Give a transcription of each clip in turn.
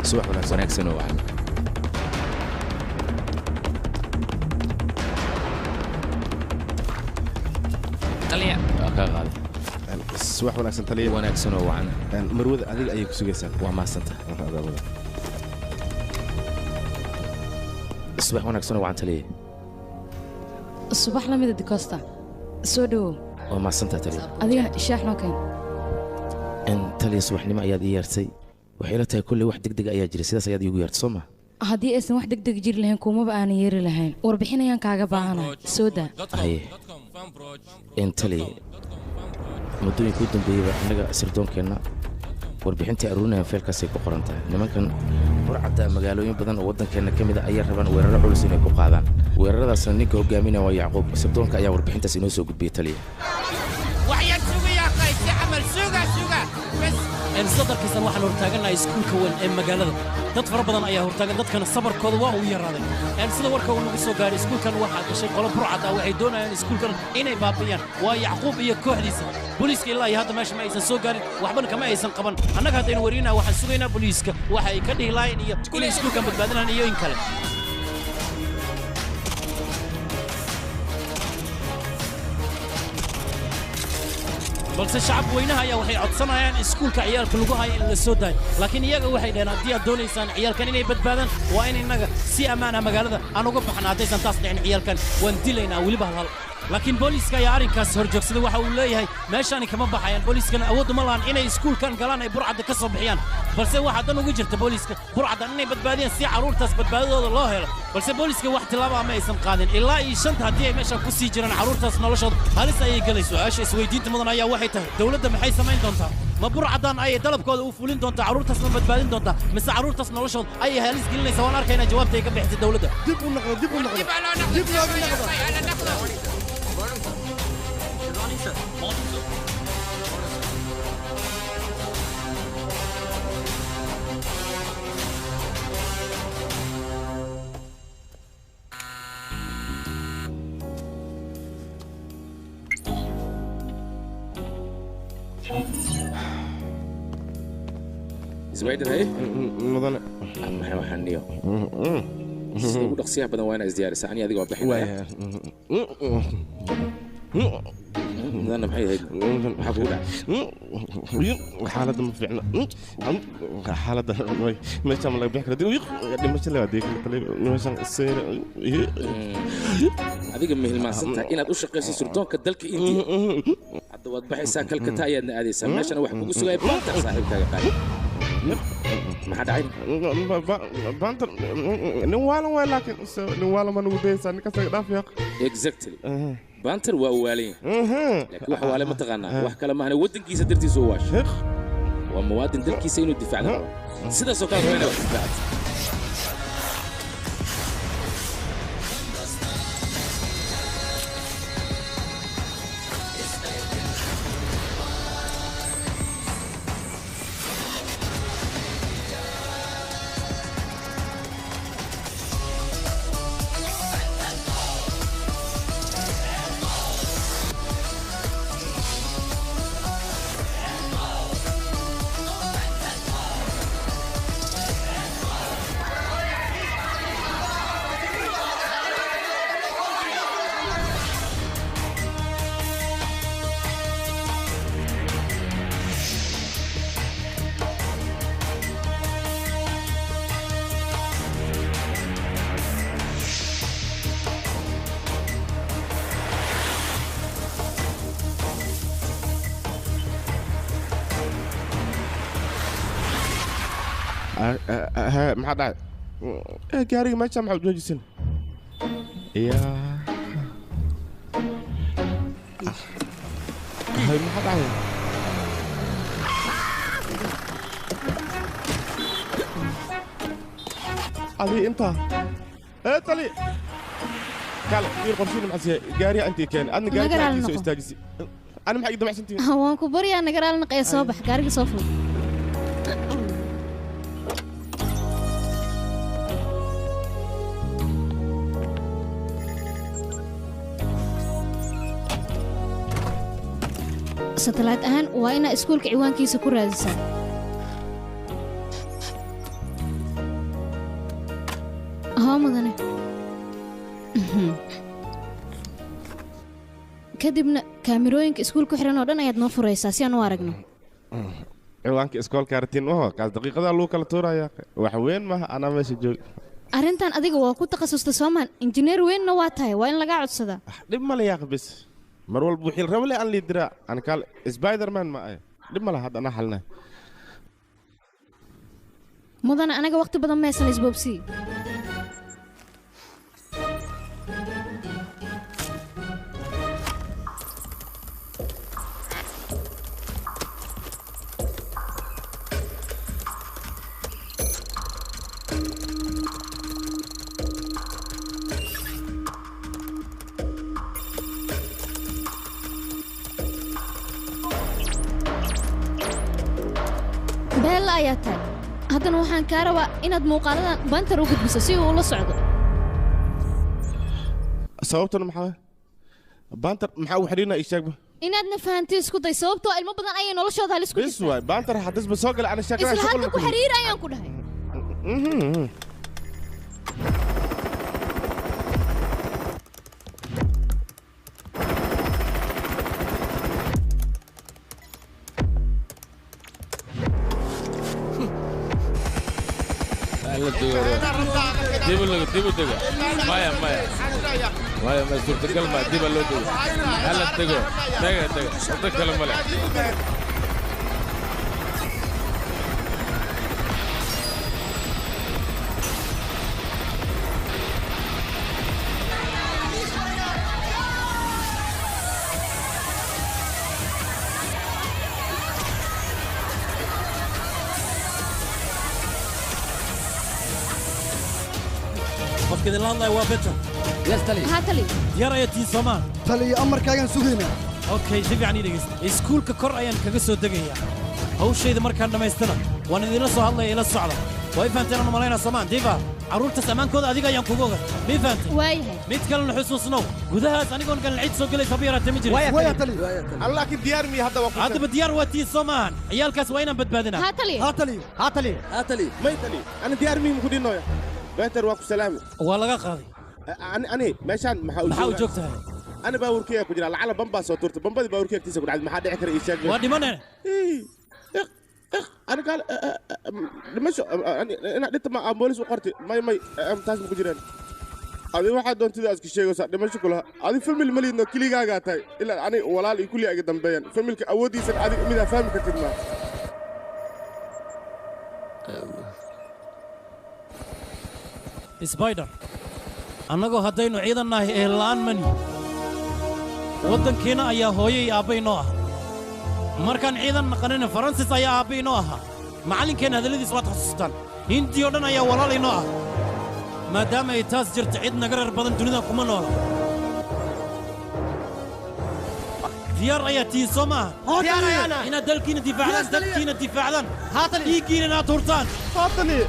Subax wanaagsan. Wanaagsan oo wacan. Taliya. Waa kaa qaaday. Subax wanaagsan taliya. Wanaagsan oo wacan. Marwada adiga ayay ku sugaysaa. Waa mahadsantahay. Subax wanaagsan oo wacan taliya. Subax la mida Dicosta. Soo dhawow. Waa mahadsantahay taliya. Adiga shaax noo keen. In taliya subaxnimo ayaad ii yeertay. Waxay ila tahay kulley wax degdeg ayaa jira, sidaas ayaad iigu yeertay soo ma? Haddii aysan wax degdeg jiri lahayn kumaba aanan yeeri lahayn. Warbixin ayaan kaaga baahanahay. Soo daa. Haye. In taliya muddooyinka u dambeeyeyba annaga sirdoonkeenna warbixintii aruurinayaan feelkaasay ku qoran tahay. Nimankan burcadda magaalooyin badan oo waddankeenna ka mid ah ayaa rabaan weerarro culus inay ku qaadaan. Weeraradaasna ninka hogaaminaya waa Yacquub. Sirdoonka ayaa warbixintaas inoo soo gudbiyey taliya. Waxyar suga yaa qaysi camal suga suga bas. Sadarkiisan waxaan hortaagannahay iskuulka weyn ee magaalada. Dad fara badan ayaa hortaagan, dadkana sabarkooda waa uu yaraaday. Sida warka uu nagu soo gaaray, iskuulkan waxaa gashay qolo burcad ah, waxay doonayaan iskuulkan inay baabi'iyaan. Waa Yacquub iyo kooxdiisa. Booliiska ilaa iyo hadda meesha ma aysan soo gaarin, waxbana kama aysan qaban. Annaga haddaynu warinaa waxaan sugaynaa booliiska waxa ay ka dhihi lahayn iyo inay iskuulkan badbaadinayaan iyo in kale. Balse shacab weynaha ayaa waxay codsanayaan iskuulka ciyaalka lagu hayo in la soo daayo, laakiin iyaga waxay dhaheen haddii aad doonaysaan ciyaalkan inay badbaadaan waa in innaga si ammaan ah magaalada aan uga baxna, haddaysan taas dhicin ciyaalkan waan dilaynaa weliba halhal. Laakiin booliiska ayaa arrinkaas horjoogsaday, waxa uu leeyahay meeshaani kama baxayaan. Booliiskana awood uma lahan inay iskuulkan galaan ay burcadda ka soo bixiyaan, balse waxaa dan ugu jirta booliiska burcaddan inay badbaadiyaan si carruurtaas badbaadadooda loo helo. Balse booliiska wax tillaabo ah ma aysan qaadin ilaa iyo shanta. Haddii ay meeshan ku sii jiraan carruurtaas noloshooda halis ayay gelayso. Su-aasha isweydiinta mudan ayaa waxay tahay, dowladda maxay samayn doontaa? Ma burcaddan ayay dalabkooda u fulin doontaa, carruurtaas ma badbaadin doontaa, mise carruurtaas noloshooda ayay halis gelinaysaa? Waan arkaynaa jawaabta ay ka bixisay dowladda. Dib u noqdo, dib u noqdo, dib looga noqdo. Isbaydan haye. Mudane. Maxay waxaan niyo? Sida ugu dhaqsiyaha badan waa inaa isdiyaarisaa, ani adiga waa bixinaya. Mudane maxay ahayd? Maxaa kugu dhacay? Xaaladda ma fiicna. Xaaladda meeshaan ma laga bixi kara. Dhimasho le waa deegan meeshaan seyr. Adiga ma hilmaansan tahay inaad u shaqayso sirdoonka dalka India? Hadda waad baxaysaa, Kalkata ayaadna aadaysaa. Meeshana waxa kugu sugaya Bantar saaxiibkaaga qaali. Maxaa dhacay? Bantar nin waalan waay, laakiin nin waalan ma nagu dayaysaa ninkaas naga dhaaf yaaq. Exactly. Bantar waa uu waalan yahay, laakiin waxa waale ma taqaanaa, wax kale maahane waddankiisa dartiisa u waashay. Waa muwaadin dalkiisa inuu difaacda rabo. Sidaasoo kale raba inay wax difaacato. Maxaa dhacay? Gaariga meesha maxaa u joojisan? Yaa hay, maxaa dhacay? Adi intaa ee tali kale fiir qorshiina maxaa siiyay gaariga intii keen adna gaariga Nagaraal soo noqo. Istaajisi ana maxay damacsantihiin? Waan ku baryaa, nagaraal naqee, soo bax gaariga soo ful. Satellite ahaan waa inaa iskuulka ciwaankiisa ku raadisaa. Hoo mudane. Kadibna kaamirooyinka iskuul ku xiran oo dhan ayaad noo furaysaa si aan u aragno. Ciwaanka iskoolka artiin waho kaas daqiiqadaa lagu kala tuurayaa wax weyn maaha anaa meesha joog. Arrintan adiga waa ku takhasusta Soomaan, injineer weynna waa tahay, waa in lagaa codsadaa. Dhib male yaaq bis mar walba wixii rabo leh aan liidiraa aan kaal Spiderman ma ay dhib male hadda anaa xalinay. Mudane anaga waqti badan maysan isboobsii. Beella ayaa tahay. Haddana waxaan kaa rabaa inaad muuqaaladan Banter u gudbiso si uu ula socdo. Sababtuna maxaa waay? Banter maxaa u xidhiidhnaa ii sheegba. Inaadna fahanti isku day sababtoo ilmo badan ayay noloshooda halis ku bis jirtaa. Waay Banter haddisba soo gala ana sheekada Isla shuqul hadda ma ku ku xiriir ayaan ku dhahay. Dib u dego, dib u dego. Maya, maya. Maya, ma suurtagal ma dib loo dego. Hala dego. Dega, dega. Waddo kale ma leh. Qofka idinla hadlaya waa Better. Haa taliya. Diyaar ayaa tihiin Soomaan? Taliya amarkaagaan sugaynaa. Okay, si fiican ii dhegeysta. Iskuulka kor ayaan kaga soo degayaa. Hawshayda markaan dhammaystana waan idinla soo hadlaya, ila socda. Waa i fahanteen aan u malaynaa Soomaan? Diva, carruurtaas ammaankooda adiga ayaan kugu oga. Ma i fahantay? Waayahay. Mid kalena xusuusnow, gudahaas anigoon galan cid soo gelaysa haba yaraatee ma jirin. Waaya taliya. Alla laakiin diyaar miya hadda waa ku Haddaba diyaar waa tihiin soo maahan. Ciyaalkaas waa inaan badbaadinaa. Haa taliya. Haa taliya. Haa taliya. Haa taliya. May tali ana diyaar miya ku dhinooya Beter waa ku salaami. Waa laga qaaday. Ani ani meeshaan maxaa u Maxaa u joogtahay? Ana baabuurkeyga ku jira lacala bambaa soo tuurtay bambadii baabuurkeyga agtiisa ku dhacday maxaa dhici kara ii sheeg. Waa dhimanayna. Ani kaal dhimasho inaad dhinta ma aan boolis u qortay may may taas ma ku jiraan. Adi waxaad doontida iska sheegaysaa dhimasho kulaha adi famil ma liidno keligaagaa tahay ilaa ani walaal iyo kulli iga dambeeyaan familka awooddiisan adiga midaa fahmi kartid maa. Spider, annagoo haddaynu ciidan nahay ehel la'aan mani. Waddankiina ayaa hooyo iyo aabba inoo ah. Markaan ciidan naqanina Faransis ayaa aabba inoo ahaa. Macallinkeenna hadalladiis waad xasuustaan. Hindi oo dhan ayaa walaal inoo ah. Maadaama ay taas jirto cid naga reer badan dunida kuma noola. Diyaar ayaa tihiin soo maaha? Diyaar ayaan nahay. Inaad dalkiina difaacdaan, Yes, taliya. dadkiina difaacdaan, Haa taliya. dhiiggiina inaad hurtaan. Haa taliya.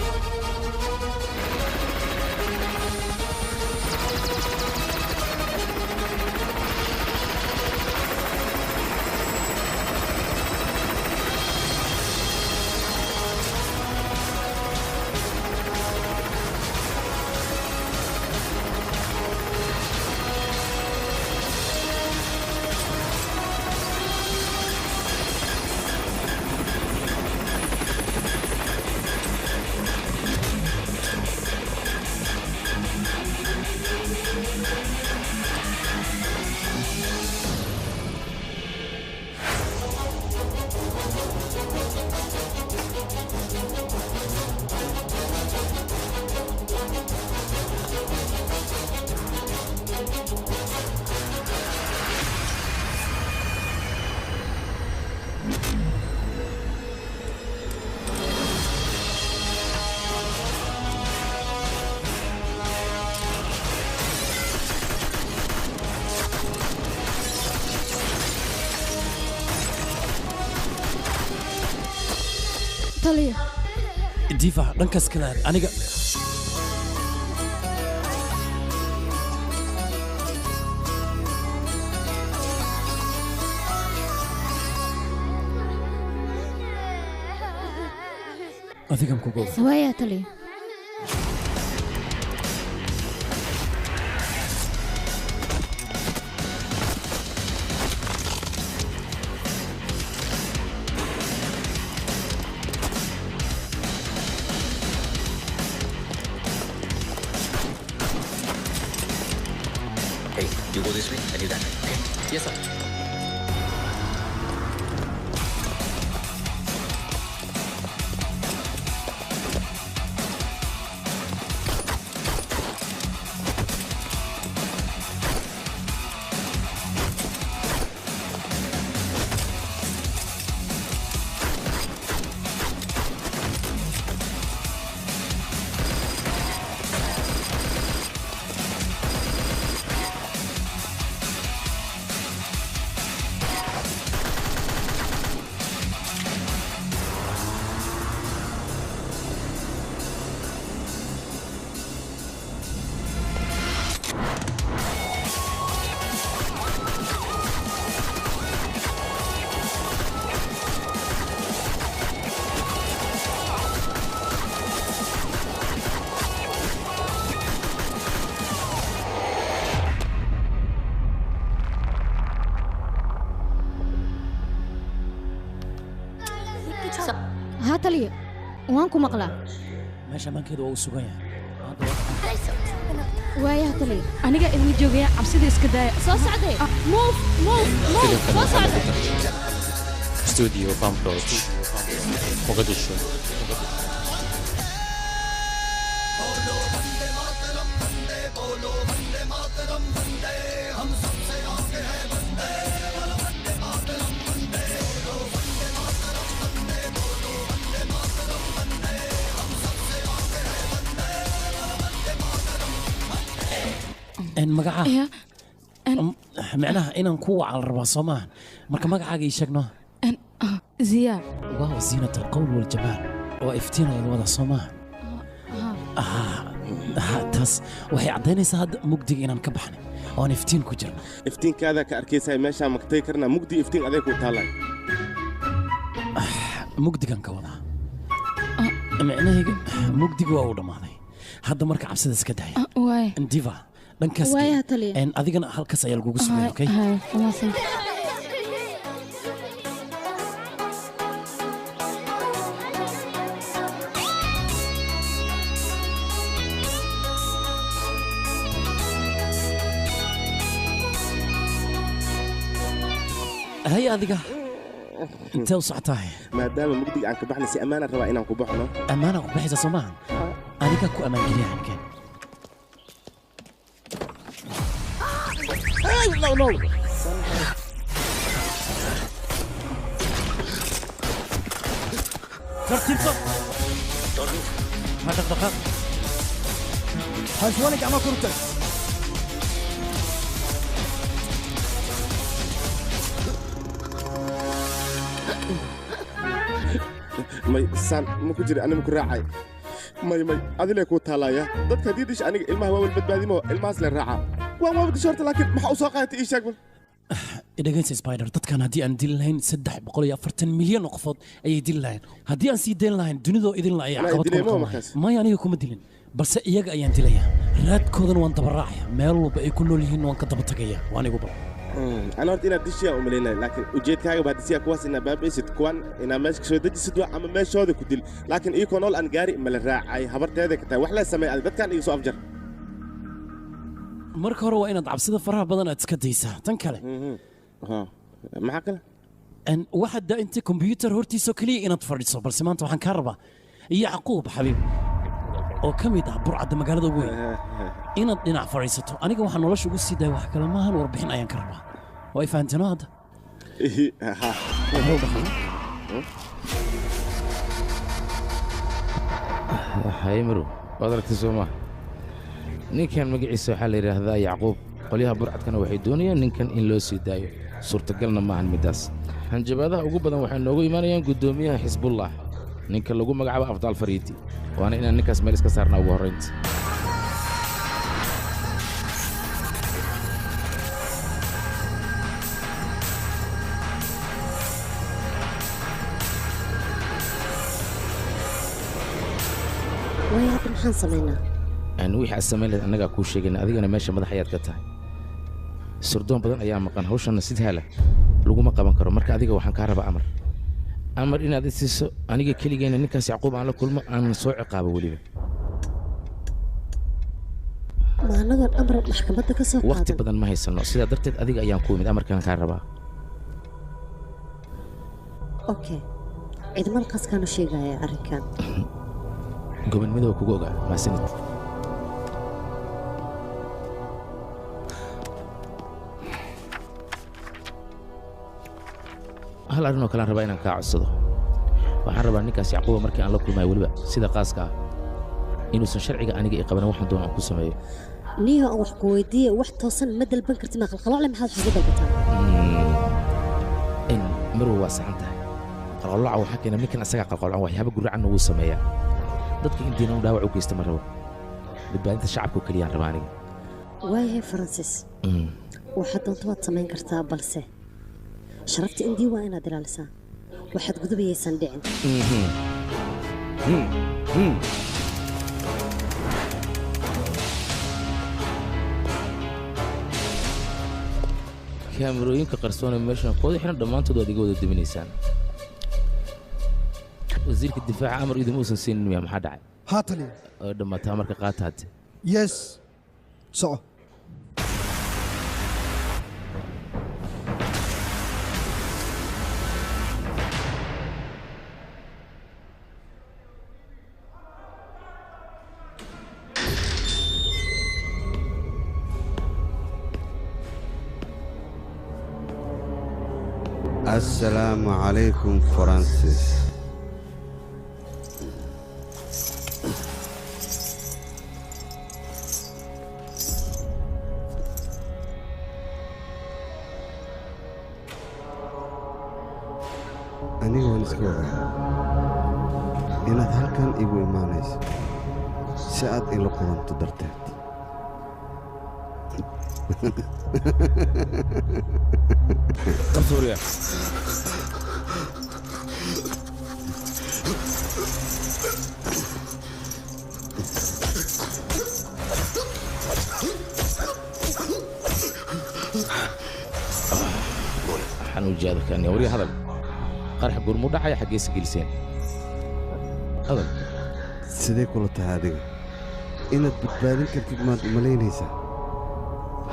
Taliya. Diva, dhankaas kale aad. Aniga adigan kugu oga. Waaya taliya. You go this way and you that way. Okay? Yes, sir. Haa taliya, waan ku maqlaa. Meesha ammaankeeda waa uu sugan yahay. Waayaha taliya. Aniga idin joogaya, cabsida iska daaya. Soo socday. Move, move, move. Soo socday. Studio Bamproj, Mogadishu. Magaca micnaha inaan ku waca la rabaa soo maahan. Marka magacaaga ii sheeg noo. Ziyaa. Waaw, ziinat alqowl waljamaal waa iftiin laga wadaa soo maahan. Taas waxay caddaynaysaa hadda mugdiga inaan ka baxnay oo aan iftiin ku jirno. Iftiinkaadaa ka arkaysaa meeshaa maktay karnaa mugdi iftiin aday ku taallay. Mugdigan ka wadaa micnahayga mugdiga waa uu dhammaaday hadda. Marka cabsida iska daaya diva dhankaas adigana halkaas ayaa lagugu sugaya. Okay, hay adiga intee u socotahay? Maadaama mugdiga aan ka baxnay si ammaanaan rabaa inaan ku baxno. Ammaanaan ku baxaysa soo maahan? Adiga ku ammaan geliya halkeen. No, no. Tartiibso. Ha dhaqdhaqaaq. Haswaani gacmaha kor u taag. May saan ma ku jira, anima ku raacay. May may adilee kuu taalaya dadka haddii disha aniga ilmaha waa wal badbaadimo ilmahaas le raaca waan waaba disha horta, laakiin maxaa u soo qaadatay ii sheeg bal. Dhegeysa Spider, dadkan haddii aan dili lahayn 340 milyan oo qofood ayay dili lahayn. Haddii aan sii dayn lahayn dunidoo idin la ayay caqabad ku noqon lahayn. Maya, aniga kuma dilin, balse iyaga ayaan dilayaa, raadkoodana waan daba raacaya, meel walba ay ku nool yihiin waan ka daba tagaya, waan igu bal. Ana horta inaad dishiyaa u malaynaya, laakiin ujeedkaaga baa disiyaa kuwaas inaa baabi'isid, kuwan inaa meesha kasoo dejisid waa ama meeshooda ku dil, laakiin iyakoo nool aan gaari mala raacay habarteeda ka tahay wax lee sameey adig dadkan iga soo afjar. Marka hore waa inaad cabsida faraha badan aad iska daysaa. Tan kale maxaa kale? Waxaad daa inta kombiyuutar hortiisoo keliya inaad fadhiso, balse maanta waxaan kaa rabaa Yacquub xabiib oo ka mid ah burcadda magaalada ugu weyn inaad dhinac fadhiisato. Aniga waxaan nolosha ugu sii daaya wax kale maahan, warbixin ayaan ka rabaa. Waa i fahanteeno hadda? Haye marow, waad aragtay soo maaha? Ninkan magaciisa waxaa la yidhaahdaa Yacquub. Qolyaha burcadkana waxay doonayaan ninkan in loo sii daayo, suurtagalna maahan middaas. Hanjabaadaha ugu badan waxay noogu imaanayaan guddoomiyaha Xisbullah, ninka lagu magacaabo Afdaal Fariidi, waana inaan ninkaas meel iska saarnaa ugu horraynta. Waaya, hadda maxaan samaynaa? Aan wixii aad samayn lahayd annagaa kuu sheegayna, adigana meesha madax ayaad ka tahay. Sirdoon badan ayaa maqan, hawshanna sid hala laguma qaban karo. Marka adiga waxaan kaa rabaa amar, amar inaad i siiso aniga keligeyna ninkaas Yacquub aan la kulmo, aanan soo ciqaabo weliba. Ma anagoon amar maxkamadda ka soo Waqti qaadan? badan ma haysano, sidaa darteed adiga ayaan ku imid, amarkaan kaa rabaa. Okay, ciidamada qaskaanu sheegaya arrinkan. Gobonimada waa kugu ogaa, mahadsanid. Hal arrin oo kale aan rabaa inaan kaa codsado. Waxaan rabaa ninkaas Yacquuba markii aan la kulmayo, weliba sida qaaska ah, inuusan sharciga aniga i qabanin waxaan doono aan ku sameeyo. Niyo, aan wax ku weydiiye, wax toosan ma dalban karti? Ma qalqaloocle maxaad wax ugu dalbataa? In marwa waa saxan tahay. Qalqalooca waxaa keena ninkan asagaa qalqaloocan, waxyaaba guracanna wuu sameeyaa. Dadka intiina u dhaawac u geysta ma rabo. Badbaadinta shacabka oo keliyaan rabaa aniga. Waayahay Faransis, waxaad doonto waad samayn kartaa, balse sharafta Indii waa inaad ilaalisaa, waxaad gudubayaysan dhicin. Kaamirooyinka qarsoon ee meeshan kooda xiran dhammaantood waad iga wada duminaysaan. Wasiirka difaaca amar idin uusan siinin miya? Maxaa dhacay? Haa taliya. Oo dhammaata amarka qaata hadde. Yes, soco. Assalaamu calaykum, Faransis. Aniga waan iska ogaa inaad halkan igu imaanayso si aad ila kulanto darteed. Qabsuuriya. Waxaan u jeedalkaani warya hadal qarax gurmu dhacaya, xaggeesa geliseen? Hadal. Sidee kula tahay adiga inaad badbaadin kartid? Maad umalaynaysaa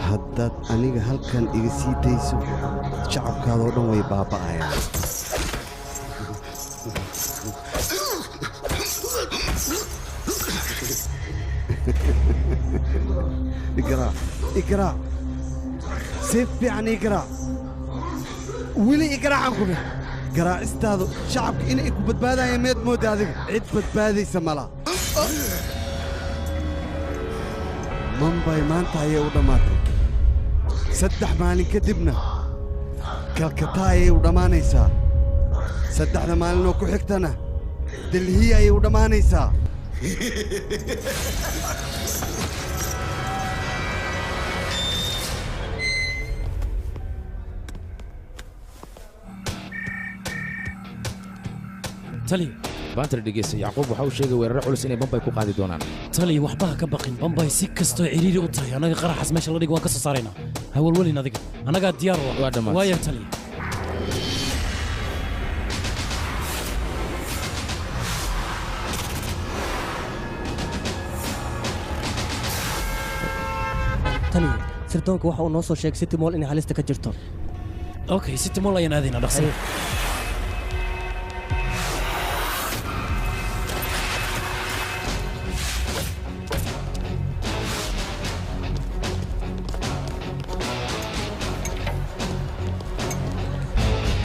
haddaad aniga halkan iga sii dayso, shacabkaadoo dhan way baaba'ayaan. Igaraac, igaraac, si fiican igaraac, weli igaraacan ku dheh. Garaacistaadu shacabka inay ku badbaadayaan meed moodda adiga? Cid badbaadaysa mala. Mambay maanta ayay u dhammaatay, 3 maalin kadibna Kalkata ayay u dhammaanaysaa, 3da maalin oo ku xigtana Delhiya ayay u dhammaanaysaa. Taliya. Baantar, dhegeysa. Yacquub waxa uu sheegay weeraro culus inay Bambay ku qaadi doonaan. Taliya, waxba ha ka baqin. Bambay si kastoo ciriiri u tahay, annaga qaraxaas meesha la dhig waan ka soo saaraynaa. Hawalwelin adiga, annagaa diyaar u ah. Waa dhammaatay. Waaya taliya. Taliya, sirdoonka waxa uu noo soo sheegay City Mall inay halista ka jirto. Okay, City Mall ayaan aadaynaa dhaqso.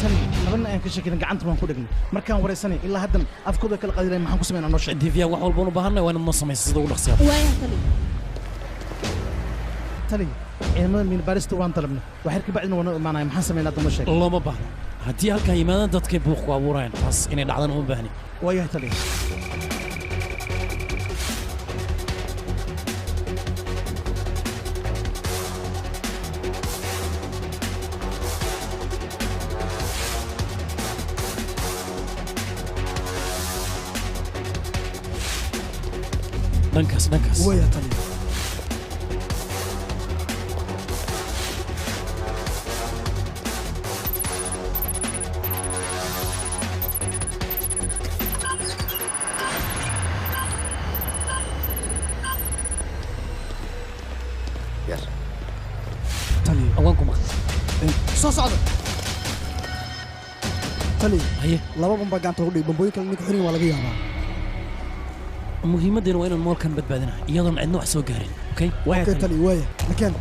Tani labana ayaan ka sheekin, gacanta baan ku dhignay markaan waraysanay, ilaa haddan afkooda kala qadiray. Maxaan ku samaynaa? Noo sheeg. Divya, wax walba u baahannahay waa inaad noo samaysa sida ugu dhaqsiya. Waaya taliya. Taliya, ciidamada miinbaarista waan dalabnay, waxyar ka bacdina waa noo imaanaya. Maxaan samaynaa hadda? Noo sheeg. Looma baahna. Haddii halkan yimaadaan dadkay buuq ku abuurayaan, taas inay dhacdana uma baahni. Waayahay taliya. Dhankaas, dhankaas. Waaya taliya. Waan ku maqlay. Soo socda. Tali. Haye. Laba bamba gacanta lagu dhigay, bambooyin kale ninka xirin waa laga yaabaa. Muhiimaddeena waa inaan moolkan badbaadinaa iyadoon cidna wax soo gaarin. Okay? Waaya Okay, tali. tali, waaya. Nakeen.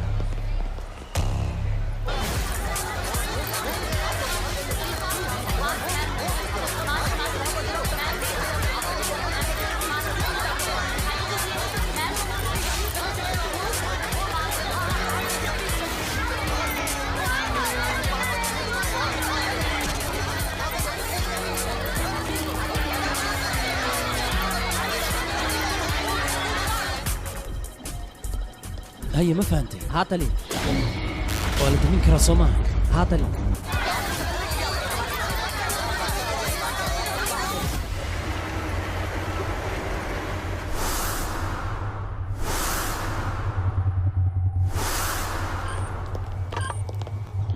Haye, ma fahantay? Haa tali. Waa la damin karaa soo maaha? Haa tali.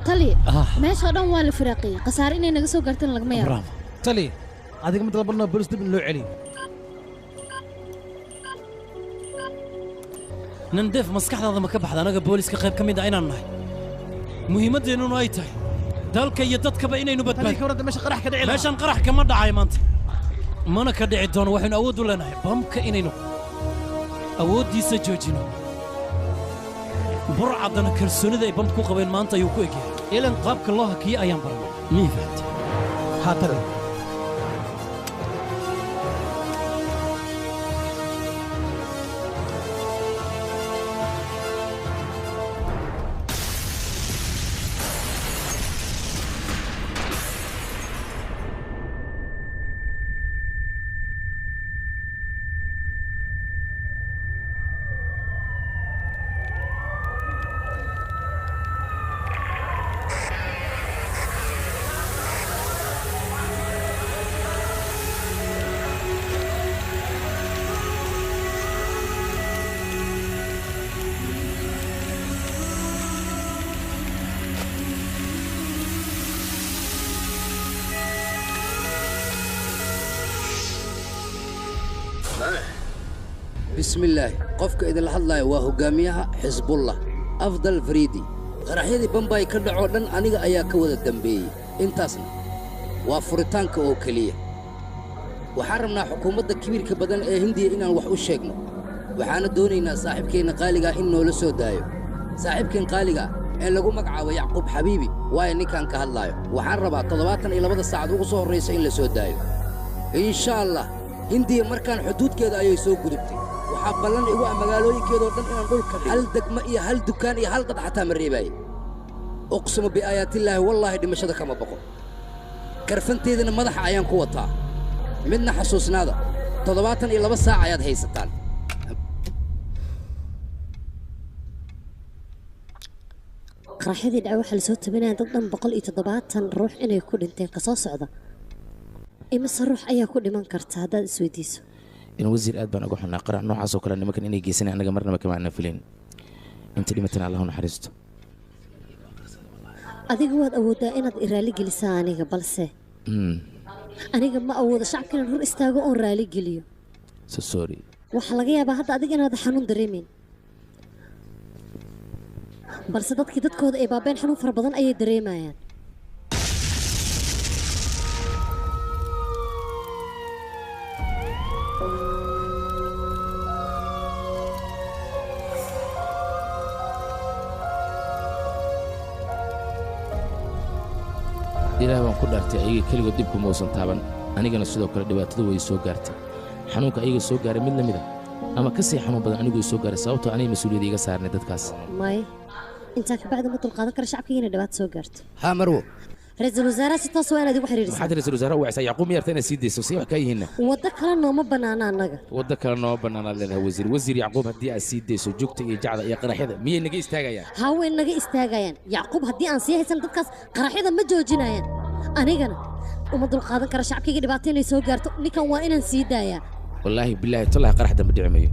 Tali, Ah. meesha oo dhan waa la firaaqiyey, khasaare inay naga soo gaartana lagama yaabo. Tali, adiga ma dalbanaa boolis dib in loo celiyo? Nandeef, maskaxdaada ma ka baxda anaga booliska qayb ka mid ah inaan nahay, muhiimaddeennuna ay tahay dalka iyo dadkaba inaynu Tali, badbaadin? ka warran meesha qarax ka dhici lahaa? Meeshan qarax kama dhacayo maanta, mana ka dhici doono. Waxaynu awood u leenahay bamka inaynu awooddiisa joojino. Burcaddana kalsoonida ay bamka ku qabeen maanta ayuu ku egyahay, ilan qaabka loo hakiyo ayaan baranay. Mii fahamtay? Haa tali. Bismillaahi, qofka idinla hadlaya waa hogaamiyaha Xisbullah Afdal Fariidi. Qaraxyadii Bambay ka dhacoo dhan aniga ayaa ka wada dambeeyey, intaasna waa furitaanka oo keliya. Waxaan rabnaa xukuumadda kibirka badan ee Hindiya inaan wax u sheegno. Waxaana doonaynaa saaxiibkeenna qaaligaa in noola soo daayo, saaxiibkeen qaaligaa ee lagu magacaabo Yacquub Xabiibi. Waayo ninkaan ka hadlaayo, waxaan rabaa 72-da saacad ugu soo horraysa in la soo daayo, insha Allah. Hindiya markaan xuduudkeeda ayay soo gudubtay. Waxaa ballan igu ah magaalooyinkeedoo dhan inaan dhulka hal degmo iyo hal dukaan iyo hal dad xataa ma reebaaye. Uqsimu biaayaatillaahi, wallaahi dhimashada kama boqo, karfanteedana madaxa ayaan ku wataa. Midna xasuusnaada, 72 saac ayaad haysataan. Qaraxyadii dhacay waxaa lasoo tabinaya dad dhan 170 ruux inay ku dhinteen. Kasoo socda imise ruux ayaa ku dhiman karta haddaad isweydiiso? In wasiir, aad baan uga xunnaa qarax noocaas oo kale nimankan inay geysanay. Annaga marnaba kama aanan filin. Inta dhimatana Allahu naxariisto. Adiga waad awooddaa inaad i raali gelisaa aniga, balse aniga ma awoodo shacabka inaan hor istaago oon raali geliyo. So sorry. Waxaa laga yaabaa hadda adiga inaad xanuun dareemeyn, balse dadkii dadkooda ay baabeen xanuun fara badan ayay dareemayaan. Ilaah baan ku dhaartay, ayaga keligood dhibku mausan taaban, anigana sidoo kale dhibaatadu way soo gaartay. Xanuunka ayaga soo gaaray mid la mid a ama ka sii xanuun badan anigu soo gaaray, sababtoo aniga mas-uuliyadda iga saarnay dadkaas. May, intaa kabacdi ma dulqaadan kara shacabka inay dhibaato soo gaarto. Haa marwo. Ra-iisul wasaaraha si toos waa inaad igu xiriirisaa. Maxaad ra-iisul wasaare u wacaysaa? Yacquub miyarta inaad sii dayso? See wax kaa yihiinna? Waddo kale nooma bannaana annaga. Waddo kale nooma bannaanaad leedahay wasiir. Wasiir, Yacquub haddii aad sii dayso, jugta iyo jacda iyo qaraxyada miyay naga istaagayaan? Haween naga istaagayaan. Yacquub haddii aan sii haysan, dadkaas qaraxyada ma joojinayaan. Anigana uma dulqaadan kara shacabkayga dhibaato inay soo gaarto. Ninkan waa inaan sii daayaa. Wallaahi bilaahi tallahi, qarax dambe dhici mayo,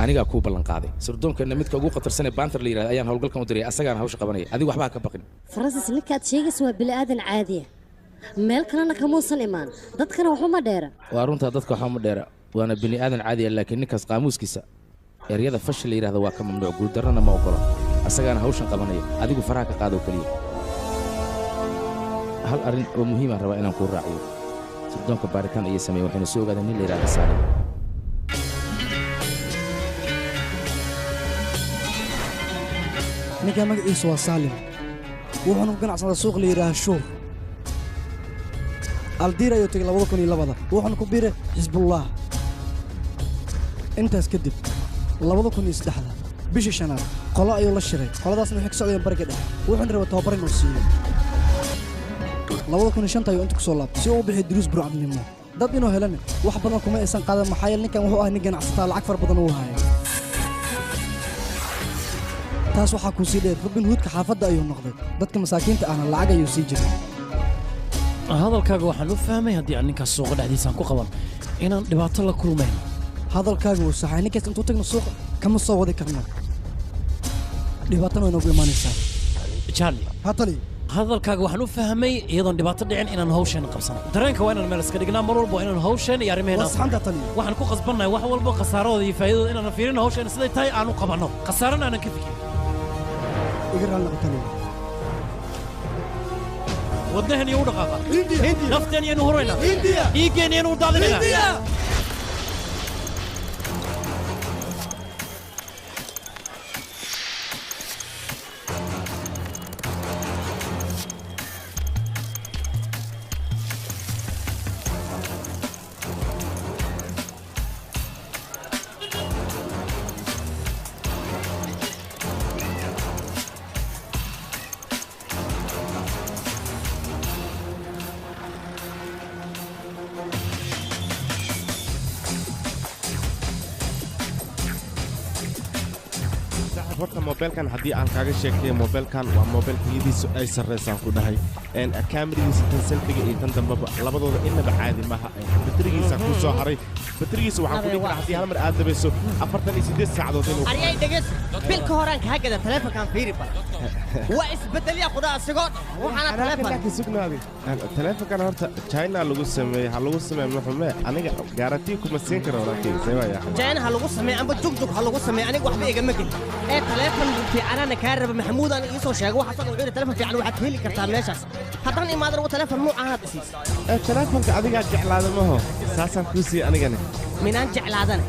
anigaa kuu ballan qaaday. Sirdoonkeena midka ugu khatarsan ee Baantar la yidhahda ayaan howlgalkan u diray, asagaana hawsha qabanaya. Adigu waxba ha ka baqin. Faransis, ninka aad sheegaysa waa bini'aadan caadiya, meel kalena kamuusan imaan, dadkana waxuma dheera. Waa runtaa, dadka waxba ma dheera, waana bini aadan caadiya, laakiin ninkaas qaamuuskiisa eryada fashil la yidhahda waa ka mamnuuc, guuldarrana ma ogola. Asagaana hawshan qabanaya, adigu faraha ka qaadoo keliya. Hal arrin oo muhiimaan rabaa inaan kuu raaciyo. Sirdoonka baaritaan ayay sameeyeen, waxayna soo ogaadeen nin la yidhahda Saalim. Ninkaa magaciisu waa Saalim, wuxuuna ku ganacsadaa suuq la yidhaaha Shuur. Aldiir ayuu tegey 2002-da, wuxuuna ku biiray Xisbullah. Intaas kadib 2003-da bishii shanaad qolo ayuu la shiray. Qoladaasna waxay ka socdeen Bariga Dhexe, wuxuuna rabay tababar inuu siiyo. 2005-ta ayuu inta ku soo laabtay si uu u bixiyo duruus burcadnimo. Dad inuu helana wax badan kuma aysan qaadan, maxaa yeele ninkan wuxuu ahaa nin ganacsataa, lacag fara badan uu hayay. Taas waxaa kuu sii dheer, Robin Hoodka xaafadda ayuu noqday, dadka masaakiinta ahna lacag ayuu sii jiray. Hadalkaaga waxaan u fahmay haddii aan ninkaas suuqa dhexdiisaan ku qaban inaan dhibaato la kulmayno. Hadalkaaga wuu saxay. Ninkaas intuu tagno suuqa kama soo wadi karno, dhibaatana way noogu imaanaysaa. Charlie. Ha tali. Hadalkaaga waxaan u fahmay iyadoon dhibaato dhicin inaan hawsheena qabsano. Dareenka waa inaan meel iska dhignaa mar walba, waa inaan hawsheena iyo arrimaheena. Waa saxanta, tali. Waxaan ku qasbannahay wax walba khasaaradooda iyo faa'iidadooda inaan fiirino, hawsheena siday tahay aan u qabanno, khasaarana aanan ka fikirin. Iga raalli noqo, tali. Wadnahan iyo u dhaqaaqa, nafteen iyaynu huraynaa, dhiiggeen iyaynu u daadinaynaa. Saaxiib, horta mobeelkan haddii aan kaaga sheekeeyo, mobeelkan waa mobeel tayadiisu ay sarreysaan ku dhahay. Kaamiradiisa tan selfiga iyo tan dambeba labadooda inaba caadi maaha. Baterigiisa ku soo haray, baterigiisa waxaan ku dhihi karaa haddii hal mar aad dabayso 48 saacadood inuu Aryay, dhegeys, bilka horaan kaa gada taleefonkaan, fiiri bal, waa isbedelya qudha asigoo dhan waxaana taleefon. Laakiin sugnaaday, taleefonkan horta China lagu sameeyey, ha lagu sameeye muxume, aniga gaarantii kuma siin karo walaalkay, see waaya? China ha lagu sameey amba jugjug ha lagu sameey, aniga waxba igama gelin. Ee taleefon fiicanana kaa raba, Maxamuudaan ii soo sheegay waxaas oo dhan. Wuxuu yidhi taleefon fiican waxaad ka heli kartaa meeshaas. Haddaan imaadana wa taleefon nuucaanaad isiis. Ee taleefonka adigaa jeclaada maho, saasaan kuu siiyey anigana. Minaan jeclaadana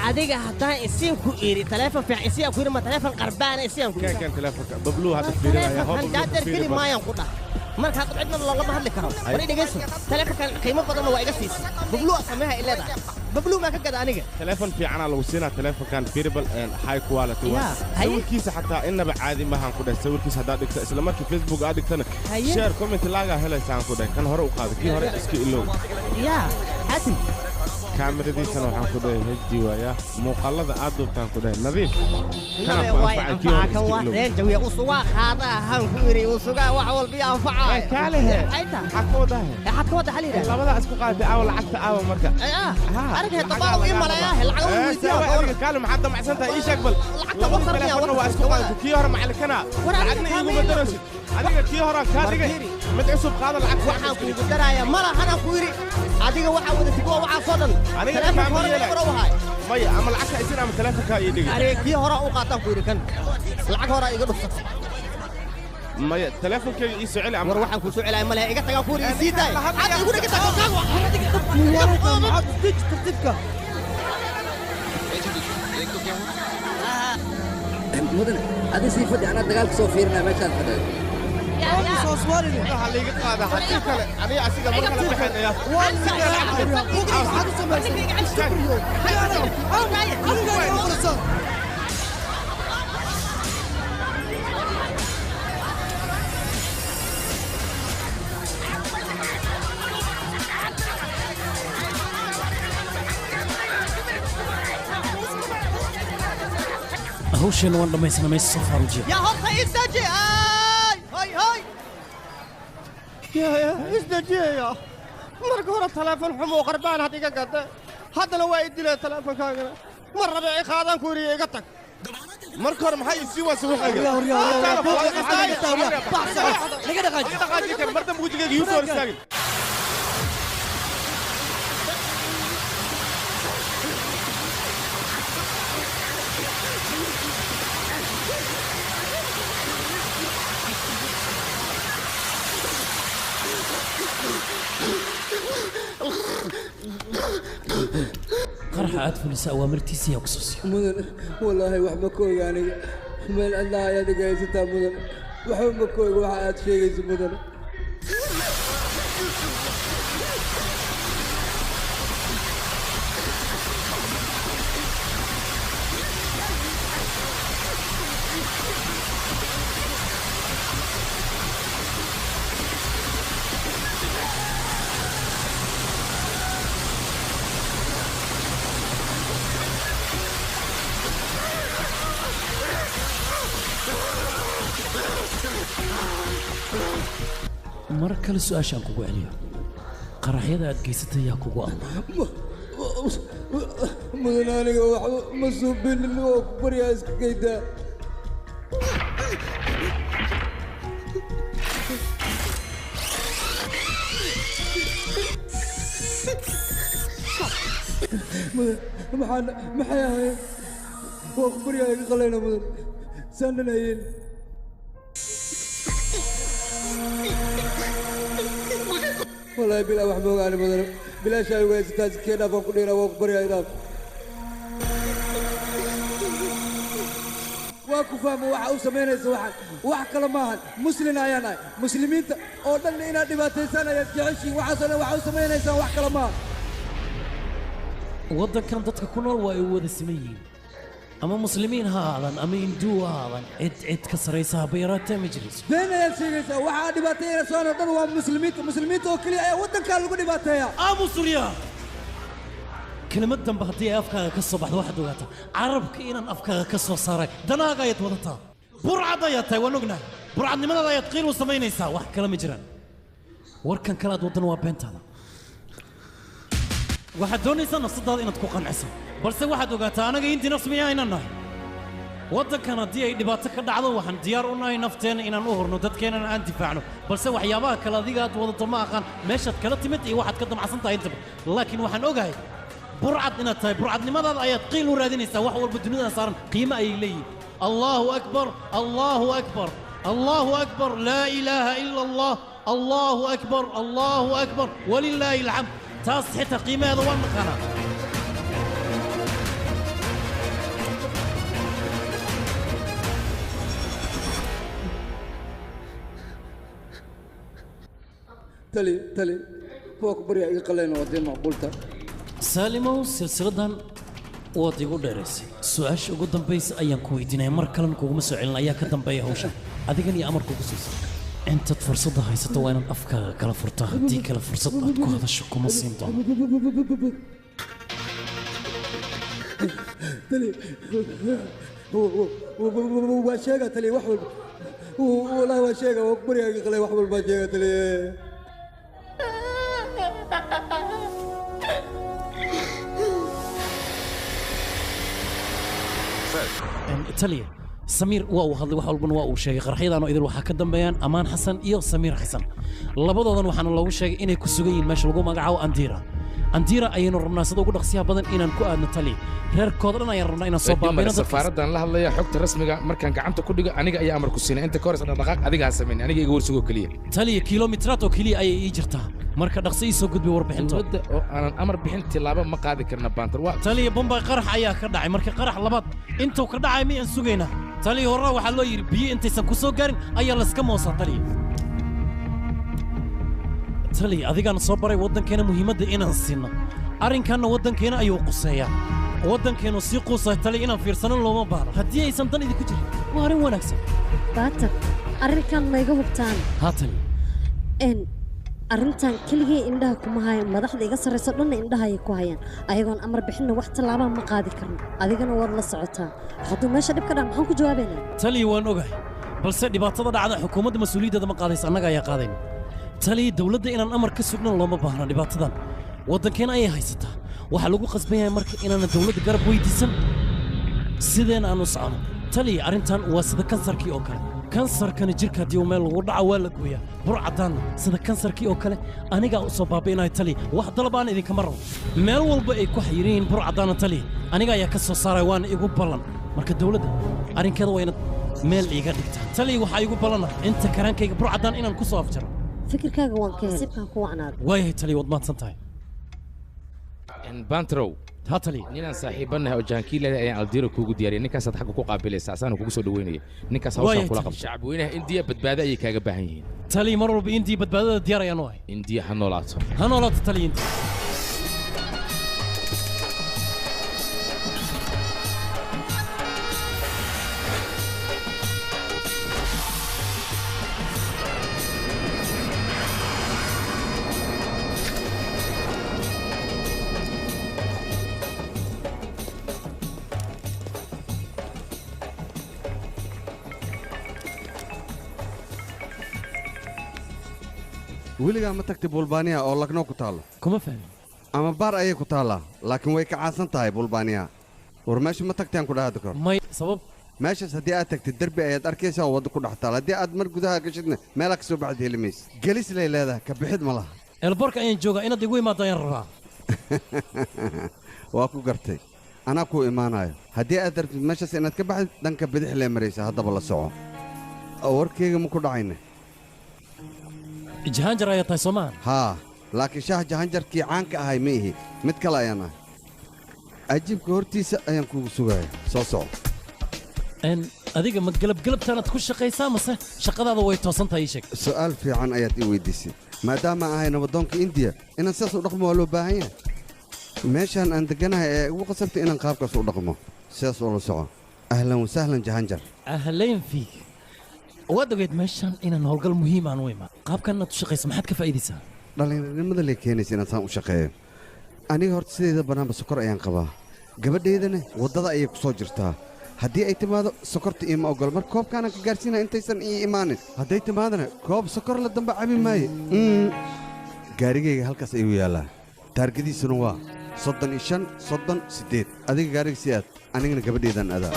adiga haddaan isiin ku iri taleefon fiican isiyan ku iri, ma taleefon qarbaana isiyan ku Keen, keen taleefonka Babluu hadda fiirinaya. Hoo, Taleefonkan Babluu jaajar fiiri geli bal. maayaan ku dhah. Marka hadda cidna loolama hadli karo. War, dhegeyso, taleefonkan qiimo badanna waa iga siisay. Babluu sameeha i leedahay, Babluu maa ka gada aniga? Taleefon fiicanaa lagu siinaa taleefonkan, fiiribal high quality waa. Yaa, haye. Sawirkiisa xataa inaba caadi maahan ku dhahay. Sawirkiisa haddaad dhigto isla markii Facebook aad dhigtana Haye. share, comment laagaa helaysaan ku dhahay. Kan hore u qaada, kii hore iska ilow. Yaa xaasim. Kaamiradiisana waxaan ku dhahay HD waaya, muuqaalada aad duubtaan ku dhahay nadiif. Kana Nabe ku waay anfacay, kii hore anfaca kan iska waa ilow. Reen jawiya usugaa qaada ahaan ku iri, usugaa wax walba i anfacaayo. Kaalehe. Ayta. Maxaa ka wadahe? Waxaad ka wada xal yidhahda. Labadaa isku qaadatay aawa, lacagta aawa marka? Aragay dabaal ii maleeyaa, lacag u weydiiyaa. Ee, adiga kaale, maxaad damacsan tahay? Ii sheeg bal. Lacagta Labada wasar miyaa? taleefonna waa isku qaadatay, kii hore macalikana War adiga lacagna kaama iiguma yeelin. daraysid. Adiga kii horaan kaa dhigay, mid cusub qaada, lacag. Waxaan kuugu daraaya malahan aan ku yidhi, adiga waxaa wadatid waa waxaasoo dhan. Aniga Taleefonka kaama hore yeelay. hore u haay. Maya, ama lacagta isin ama taleefonkaa ii dhigay. Aniga kii hore u qaataan ku yidhi, kan lacag horaa iga dhufsatay. Maya, taleefonkayga ii soo celi ama War, waxaan kuu soo celaaya malaha, iga tagaa ku yidhi, isii daay hadda, igu dhiga taleefonkaaga. Tartiibka. Mudane, adi sii fadhi, anaa dagaalka soo fiirinaya meeshaan fadhiyo. Waxaa liiga qaada haddii kale aniga asiga mar kale baxaynaya. Hawsheena waan dhammaysana, meesha soo faarujiya. Yaa horta isdaji, ay hay hay, ya isdajiyaya. Marka hore taleefon xumo qarbaan had iga gada, haddana waa i dilay taleefonkaagana. Mar rabe i qaadan ku yidhi, iga tag. Marka hore maxay isii waasa waxayga? Dhaqaaji kan, mar dambe wejigayga igu soo hor istaagin. Waxa aad fulisa awaamirtiisa yaa ku soo siiyo. Mudan, wallaahi wax ma ka oga aniga. Meel cidlaha ayaad iga haysataa mudan. Waxba ma ka oga waxa aad sheegayso mudan. Mar kale su-aashaan kugu celiyo, qaraxyada aad geysatay yaa kugu amray? Mudan, aniga waxba ma suubinin, waa ku baryaa iska geydaa. Mudan, maxaan maxay ahayd? Waa ku baryaa iga qalayna mudan, saanan hayeen. Wallaahi bilaa wax ma ogaani mudan, bilaashaa igu haysataa, iskee dhaaf waan ku dhiinaa, waa ku baryaa idhaaf. Waa ku fahmo waxa u samaynaysa, waxaan wax kale maahan, muslin ayaan ahay, muslimiinta oo dhanna inaad dhibaataysaan ayaad jeceshiin, waxaasoo dhan waxa u samaynaysaan wax kale maahan. Waddankan dadka ku nool waa ay wada siman yihiin, ama muslimiin ha ahaadaan ama hinduu ha ahaadaan, cid cid ka sarraysa haba yaraatee ma jirayso. Been ayaad sheegaysaa, waxaa dhibaataynaysa oo dhan waa muslimiinta, muslimiinta oo keliya ayaa waddankaa lagu dhibaateeyaa. Aamus, uryaa! Kelimad dambe haddii ay afkaaga ka soo baxdo, waxaad ogaataa carabka inaan afkaaga ka soo saaray. Danaaga ayaad wadataa, burcad ayaad tahay, waan ognahay. Burcadnimadaada ayaad qiil u samaynaysaa, wax kale ma jiraan. Warkan kale aad waddan waa beentaada. Waxaad doonaysaa nafsadaada inaad ku qanciso, balse waxaad ogaataa anaga intii nafsmiya aynan nahay. Waddankan haddii ay dhibaato ka dhacdo, waxaan diyaar u nahay nafteenna inaan u hurno, dadkeennana aan difaacno. Balse waxyaabaha kale adiga aad wadato ma aqaan meeshaad kala timid iyo waxaad ka damacsan tahay intaba, laakiin waxaan ogahay burcad inaad tahay. Burcadnimadaada ayaad qiil u raadinaysaa. Wax walba dunida saaran qiimo ayay leeyihiin. Allahu akbar, allahu akbar, allahu akbar, laa ilaaha ila Allah, allahu akbar, allahu akbar, walilaahi alxamd. Taas xitaa qiimaheeda waan naqaanaa. Tali, tali, waa ku baryaa iga qalayna, waa dee macquulta. Saalimow, silsiladan waad igu dheeraysay. Su-aasha ugu dambaysa ayaan ku weydiinaya, mar kalena kuguma soo celin. Ayaa ka dambeeya hawshan adigan iyo amarka ugu siisa? Intaad fursadda haysato waa inaad afkaaga kala furtaa, haddii kale fursad aad ku hadasho kuma siin doono. Tali, waa sheega tali, wax walba wallaahi waa sheega, waa ku baryaa iga qalay, wax walbaa sheega tali. Taliya, Samiir waa uu hadlay, wax walbana waa uu sheegay. Qaraxyadan oo idil waxaa ka dambeeyaan Amaan Xasan iyo Samiir Xasan. Labadoodan waxaana loogu sheegay inay ku sugan yihiin meesha lagu magacaabo Andira. Andira ayaynu rabnaa sida ugu dhaqsiyaha badan inaan ku aadno taliya. Reerkooda dhan ayaan rabnaa inaan soo baabayno. Safaaraddan la hadlaya, xogta rasmiga markaan gacanta ku dhigo aniga ayaa amar ku siinay. Inta ka horeysa dhaqdhaqaaq adiga ha samayn, aniga iga warsugoo keliya. Taliya, kilomitraad oo keliya ayay ii jirtaa, marka dhaqso ii soo gudbay warbixinto. Dowladda oo aanan amar bixin tilaabo ma qaadi karna, Baantar. Waa taliya, Bombay qarax ayaa ka dhacay, marka qarax labaad intuu ka dhacay miyaan sugaynaa? Taliya, horraa waxaa loo yidhi biyo intaysan ku soo gaarin ayaa layska moosaa. Taliya, taliya, adigaan soo baray waddankeena muhiimadda inaan siinno. Arrinkanna waddankeena ayuu quseeyaa, waddankeenu sii quusay. Taliya, inaan fiirsano looma baahno haddii aysan dan idinku jirin. Waa arrin wanaagsan. Baatar, arrinkan ma iga hubtaan? Haa taliya. N arrintan keligay indhaha kuma hayan, madaxda iga sarrayso dhanna indhaha ayay ku hayaan. Ayagoon amar bixinna wax tallaabaa ma qaadi karno, adigana waad la socotaa. Hadduu meesha dhib ka dhac, maxaan ku jawaabaynaa? Taliya, waan ogahay, balse dhibaatada dhacda xukuumadda mas-uuliyaddeeda ma qaadaysa, annaga ayaa qaadayna. Taliya, dowladda inaan amar ka sugnan looma baahna. Dhibaatadan waddankeena ayay haysataa, waxaa lagu qasban yahay marka inaanan dowladda garab weydiisan, sideen aan u socono. Taliya, arrintan waa sida kansarkii oo kale. Kansarkana jirka haddii uu meel lagu dhaco waa la gooyaa. Burcadaanna sida kansarkii oo kale anigaa u soo baabi'inaya. Taliya, wax dalab aan idinkama rabo. Meel walba ay ku xayiran yihiin burcadaana, taliya, aniga ayaa ka soo saaraya, waana igu ballan. Marka dowladda arrinkeeda waa inaad meel iiga dhigtaa. Taliya, waxaa igu ballana inta karaankayga burcadaan inaan ku soo afjaro. Fikirkaaga waan ka helay, nasiibkaan ku wacnaada. Waayahay taliya, waad mahadsan tahay. Bantrow, Hatali. Ninaan saaxiibanahay oo jahankiil leh ayaan Aldiiro kuugu diyaariyay. Ninkaasaad xagga ku qaabilaysaa, asaana kugu soo dhaweynaya. Ninkaas hawshaan kula qabta. Shacabweynaha Indiya badbaado ayay kaaga baahan yihiin. Taliya, mar walba Indiya badbaadada diyaar ayaan u ahay. Indiya ha noolaato. Ha noolaato taliya Indiya. Weligaa ma tagtay Bulbaaniya oo Lagno ku taallo? Kuma fahmin. Ama baar ayay ku taallaa, laakiin way ka caansan tahay Bulbaaniya. War meesha ma tagtaan ku dhahaa kor? May, sabab? Meeshaas haddii aad tagtid derbi ayaad arkaysaa oo waddo ku dhex taal. Haddii aad mar gudaha gashidna meelaa ka soo baxd heli maysid. Gelis lay leedahay, ka bixid ma laha. Eelboorka ayaan joogaa, inaad igu imaado ayaan rabaa. Waa ku gartay. Anaa kuu imaanayo. Haddii aad rabtid meeshaas inaad ka baxdid, dhanka bidix lee maraysaa, haddaba la soco. Warkayga ma ku dhacayna? Jahanjar ayaa tahay soo maahan? Haa, laakiin shaah jahanjarkii caanka ahay ma ihi, mid kale ayaan ahay. Ajiibka hortiisa ayaan kuugu sugaya. Soo soco. Adiga ma galabgalabtaanaad ku shaqaysaa mase shaqadaada way toosan tahay ii sheeg? Su'aal fiican ayaad ii weydiisay. Maadaama ahay nabadoonka Indiya, inaan sidaas u dhaqmo waa loo baahan yahay. Meeshaan aan degganahay ee igu qasabtay inaan qaabkaas u dhaqmo. Sidaas oo la soco. Ahlan wasahlan Jahanjar. Ahlan fiik. Waad ogeed meeshan inaan howlgal muhiim aan u imaan. Qaabkan inaad u shaqayso maxaad ka faa'iidaysaa? Dhallinyaronimada lay keenaysa inaan saan u shaqeeyo. Aniga horta sideeda bannaanba sokor ayaan qabaa. Gabadhaydana waddada ayay ku soo jirtaa. Haddii ay timaado sokorta iima oggol, mar koobkaanaan ka gaarsiinaya intaysan ii imaanin. Hadday timaadana koob sokor la damba cabi maayo. Gaarigayga halkaas ayuu yaallaa. Taargadiisuna waa 35 38. Adiga gaariga sii aad, anigana gabadhaydaan adaa.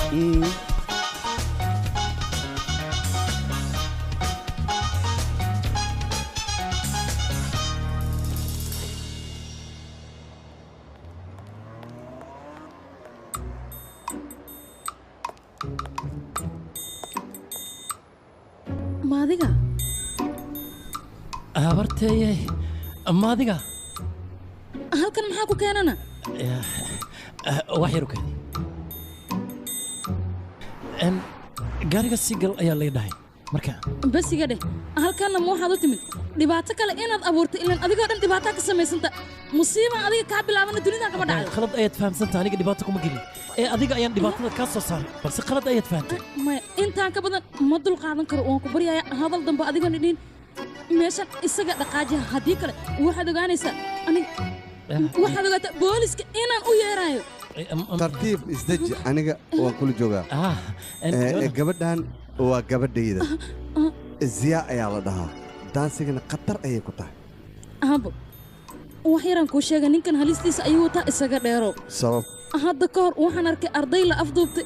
Ma adiga? Habarteeye, ma adiga? Halkan maxaa ku keenana? Wax yar u keeni. Gaariga si gal ayaa lay dhahay. Marka bas iga dheh, halkanna ma waxaad u timid dhibaato kale inaad abuurto? Ilaan adigoo dhan dhibaataa ka samaysanta. Musiiba adiga kaa bilaabana dunidan kama dhacdo. Khalad ayaad fahamsantahay, aniga dhibaato kuma gelin. Ee adiga ayaan dhibaatada kaa soo saaray, balse khalad ayaad fahantay. Maya, intaan ka badan ma dul qaadan karo. Waan ku baryayaa hadal dambe adigoon idhiin meeshan isaga dhaqaajiya. Haddii kale waxaad ogaanaysaa aniga, waxaad ogaataa booliska inaan u yeerayo. Tartiib isdeji, aniga waan kula joogaa. Gabadhan waa gabadhayda. Ziyaa ayaa la dhahaa. Daansigana khatar ayay ku tahay. Aabo, wax yaraan kuu sheega, ninkan halistiisa ayuu wataa, isaga dheerow. Sabab? Hadda ka hor waxaan arkay arday la afduubtay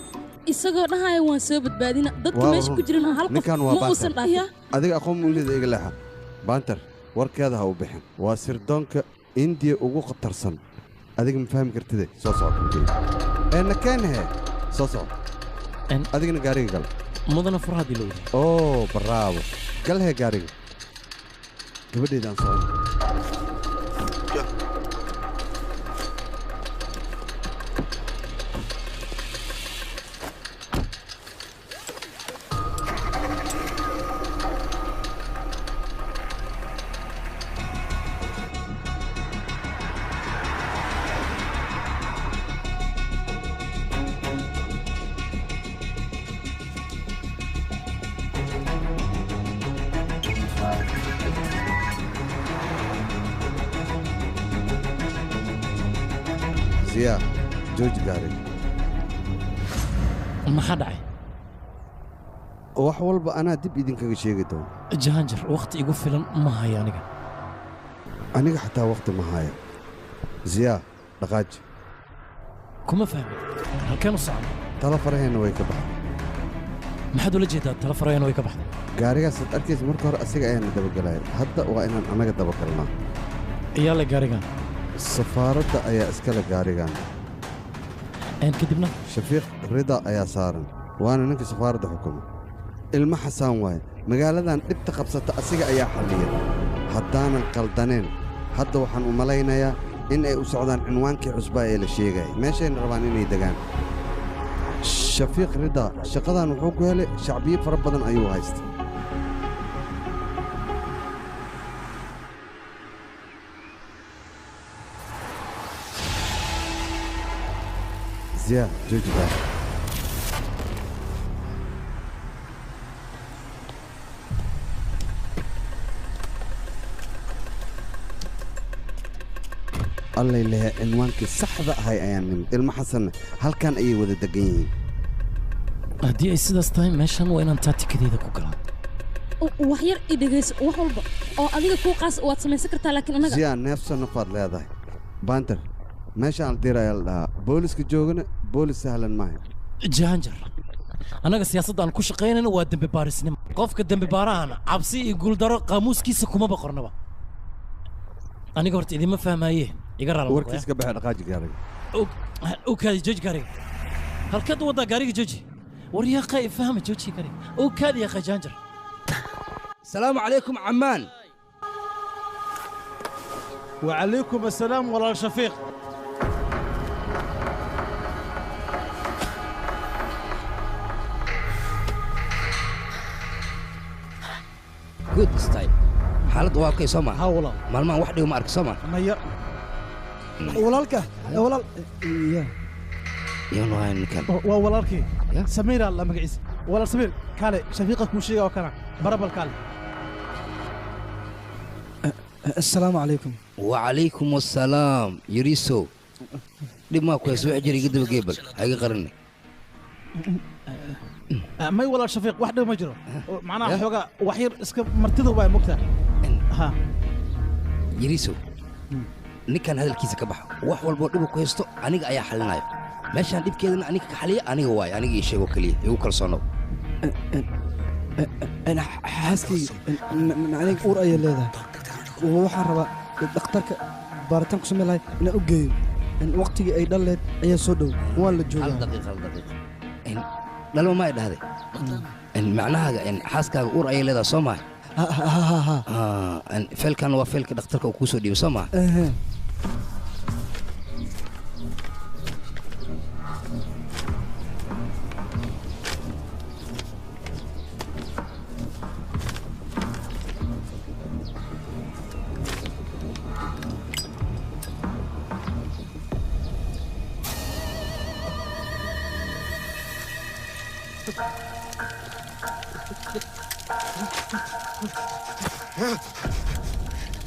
isagoo dhahaya waan soo badbaadina. Dadka meesha ku jiran hal qof ma uusan dhaafin. Adiga aqoon u leeda iga leexa. Baantar, warkeeda ha u bixin. Waa sirdoonka Indiya ugu khatarsan. Adiga ma fahmi kartide. Soo soco. Nakeenhe. Soo soco. Adigana gaariga gal. Mudana furaha dilowday. Oo, bravo. Galhee gaariga. Gabadhaydaan socon. Ziyaa, jooji gaariga. Maxaa dhacay? Wax walba anaa dib idinkaga sheegi doono. Jahanjar, waqti igu filan ma hayo aniga. Aniga xataa waqti ma hayo. Ziyaa, dhaqaaji. Kuma fahmin. Halkeen u socon? Tala faraheenna way ka baxday. Maxaad ula jeedaa tala faraheenna way ka baxday? Gaarigaas aad arkaysa marka hore asiga ayaana dabagalaya. Hadda waa inaan anaga dabagalnaa. Iyaa le gaarigan? Safaaradda ayaa iskale gaarigan. Kadibna? Shafiiq Rida ayaa saaran, waana ninka safaaradda xukuma. Ilmo xasaan waaye. Magaaladan dhibta qabsata asiga ayaa xalliya. Haddaanan qaldaneen, hadda waxaan u malaynayaa In ay u socdaan cinwaankii cusbaa ee la sheegayay, meeshayna rabaan inay degaan. Shafiiq Rida shaqadan wuxuu ku helay shacbiyo fara badan ayuu haystay. Ziyaa, jooji gaari. Allay lehe, cinwaankii saxda ahay ayaan nimid. Ilmo Xasanna halkan ayay wada degan yihiin. Haddii ay sidaas tahay, meeshan waa inaan taatikadeeda ku galaan. Wax yar i dhegayso, wax walba oo adiga kuu qaas waad samaysan kartaa, laakiin annaga Ziyaa, neefsa nafaad leedahay. Banter, meeshaan Aldiir ayaa la dhahaa. Booliska joogana boolis sahlan maaha. Jahanjar, annaga siyaasadda aan ku shaqaynayno waa dembi baarisnimo. Qofka dembi baarahana cabsi iyo guuldaro qaamuuskiisa kumaba qornaba. Aniga horta idinma fahmaaye, iga raala. Warkiis ka baxa, dhaqaaji gaariga. U kaadi, jooji gaariga. Halkaad u waddaa gaariga? Jooji. War yaaqay, fahma, jooji gaariga. U kaadi yaaqay, Jahanjar. السلام عليكم عمان. وعليكم السلام ولا شفيق. Good style. Xaaladdu waa okay, soo ma? Ha walaal. Maalmahan wax dhigo ma arki, soo ma? Maya. Walaalka, walaal ya. Yaanu hayn ninkan. Waa walaalkii Samiir alla magaciisa. Walaal Samiir, kaale Shafiiqa kuu sheega oo kana barabal kaale. Assalaamu calaykum. وعليكم السلام yariisow. Dhib maa ku hayso? Wax jira iga daba geebal, ha iga qarinay. May walaal Shafiiq, wax dhib ma jiro. Macnaha xoogaa wax yar iska martida waa mogtaa ha. Yariisow, ninkan hadalkiisa ka baxa. Wax walboo dhibu ku haysto aniga ayaa xalinaya. Meeshaan dhibkeedana aniga ka xaliya, aniga waayo. Aniga ii sheego keliya, igu kalsoonow. Xaaskayga macnayga uur ayay leedahay. Waxaan rabaa dhakhtarka baaritaan ku samayn lahay inaan u geeyo. Waqtigii ay dhal leed ayaa soo dhow, waan la Hal joogaa. daqiiq, hal daqiiq. Dhalma ma ay dhahday? Macnahaaga xaaskaaga uur ayay leedahay, soo maha? Feelkan waa feelka dhakhtarka uu kuu soo dhiibay, soo maha? Ehe.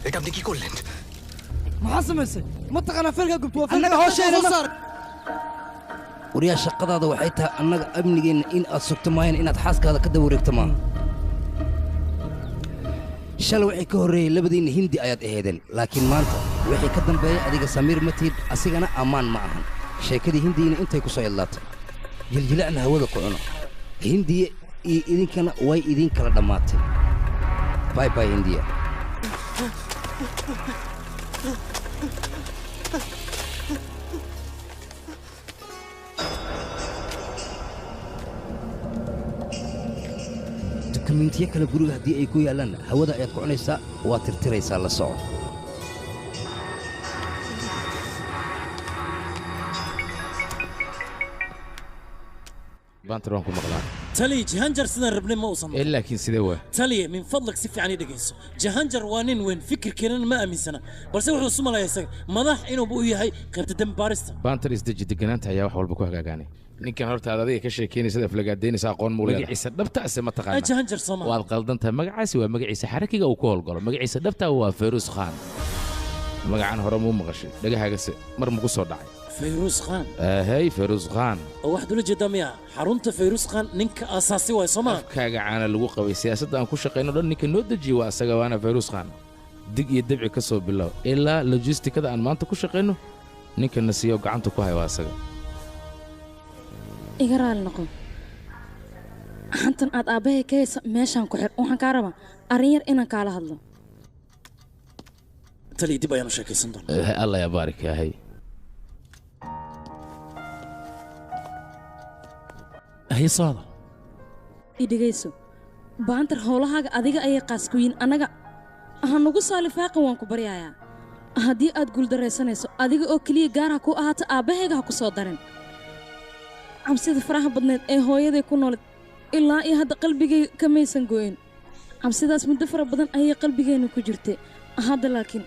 এটা আপনি কি করলেন? Maxaa samaysay? Ma taqaanaa feelkaa gubto waa Annaga hawsheena soo saar. Waryaa, shaqadaada waxay tahay annaga amnigeenna in aad sugto maayan inaad xaaskaada ka daba wareegto maaha. Shalay wixii ka horreeyey labadiinna Hindi ayaad aheedeen, laakiin maanta wixii ka dambeeyey adiga Samiir ma tihid, asigana ammaan ma ahan. Sheekadii Hindiina intay ku soo idlaatay, jiljilacna hawada ku cuno. Hindiya iyo idinkana way idiin kala dhammaatay. Bay bay, Hindiya. Dukumentiyo kale guriga haddii ay ku yaallaan, hawada ayaad ku cunaysaa, waa tirtiraysaa, la soco. Banter, waan ku maqlaa. Taliya, Jahanjar sidaan rabnay ma uusan Eh, laakiin sidee waa? Taliya, min fadlak si fiican ii dhegayso. Jahanjar waa nin weyn, fikirkeenana ma aaminsana, balse wuxuu isu malaya isaga madax inuuba u yahay qaybta dembi baarista. Banter, isdeji. Deganaanta ayaa wax walba ku hagaagaanay. Ninkan horta aad adiga ka sheekeynaysa, aflagaadeynaysa, aqoon muu leedahay? Magaciisa dhabta ase ma taqaana? Jahanjar Soomaa. Waad qaldan tahay. Magacaasi waa magaciisa xarakiga uu ku howlgalo. Magaciisa dhabta waa Fayruus Khan. Magacan hore muu maqashay? Dhagahaagase mar maku soo dhacay? Fayruus Khan? Hey, Fayruus Khan. Oo waxaad ula jeedaa miya xarunta Fayruus Khan ninka aasaasi waay, soo maa? Afkaaga caana lagu qabay. Siyaasadda aan ku shaqayno dhan ninka noo dejiyey waa asaga, waana Fayruus Khan. Dig iyo dabci ka soo bilow ilaa logistikada aan maanta ku shaqayno, ninka na siiyo gacanta ku haya waa asaga. Iga raali noqo, hantan aad aabbahay ka haysa meeshaan ku xir. Waxaan kaa rabaa arrin yar inaan kaala hadlo. Taliya, dib ayaanu sheekaysan doonaa. Allah ya baarik yahay. Haye, soo hadal. I dhegayso Baantar, howlahaaga adiga ayay qaas ku yihiin. Annaga ha nagu soo lifaaqin, waan ku baryayaa. Haddii aad guuldaraysanayso adiga oo keliya gaar ha ku ahaato, aabbahayga ha ku soo darin. Cabsida faraha badneed ee hooyaday ku nooled ilaa iyo hadda qalbigayga kamaysan go'in. Cabsidaas muddo fara badan ayay qalbigeenna ku jirtay. Hadda laakiin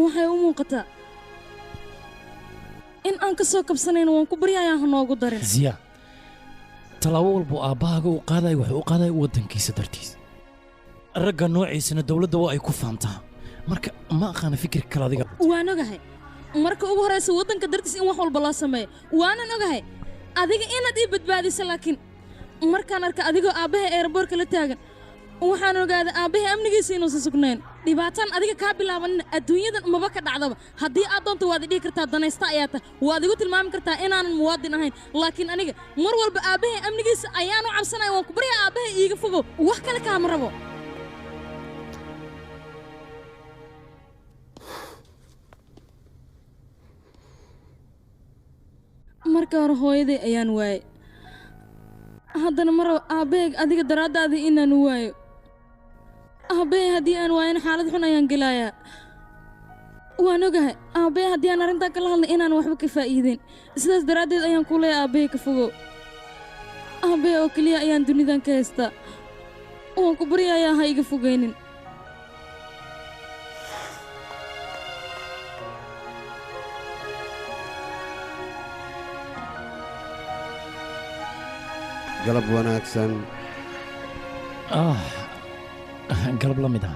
waxay u muuqataa in aan ka soo kabsanayno. Waan ku baryayaa, ha noogu darin. Ziya, tallaabo walbuu aabbahaaga uu qaadayo wuxuu u qaadaya waddankiisa dartiis. Ragga noociisana dowladda waa ay ku faantaa. Marka ma aqaana fikir kale adiga. Waan ogahay marka ugu horraysa waddanka dartiis in wax walba loo sameeyo. Waanan ogahay adiga inaad ii badbaadiso, laakiin markaan arka adigoo aabbahay eerboorka la taagan, waxaan ogaaday aabbahay amnigiisa inuusan sugnayn. Dhibaataan adiga kaa bilaabanina adduunyadan maba ka dhacdaba. Haddii aad doonto waad idhihi kartaa danaysta ayaa tahay, waad igu tilmaami kartaa inaanan muwaadin ahayn, laakiin aniga mar walba aabbahay amnigiisa ayaan u cabsanaya. Waan ku baryaa, aabbahay iiga fogow, wax kale kaama rabo. Marka hore hooyaday ayaan waayey, haddana ma rabo aabbahayg adiga daraaddaada inaan waayo. Aabbahay haddii aan waayana xaalad xun ayaan gelayaa. Waan ogahay aabbahay haddii aan arrintan kala hadlay inaan waxba ka faa'iideyn. Sidaas daraaddeed ayaan ku leeyahay aabbahay ka fogow. Aabbahay oo keliya ayaan dunidan ka haystaa. Waan ku baryayaa, ha iga fogaynin. Galab wanaagsan. Ah, galab la mid ah.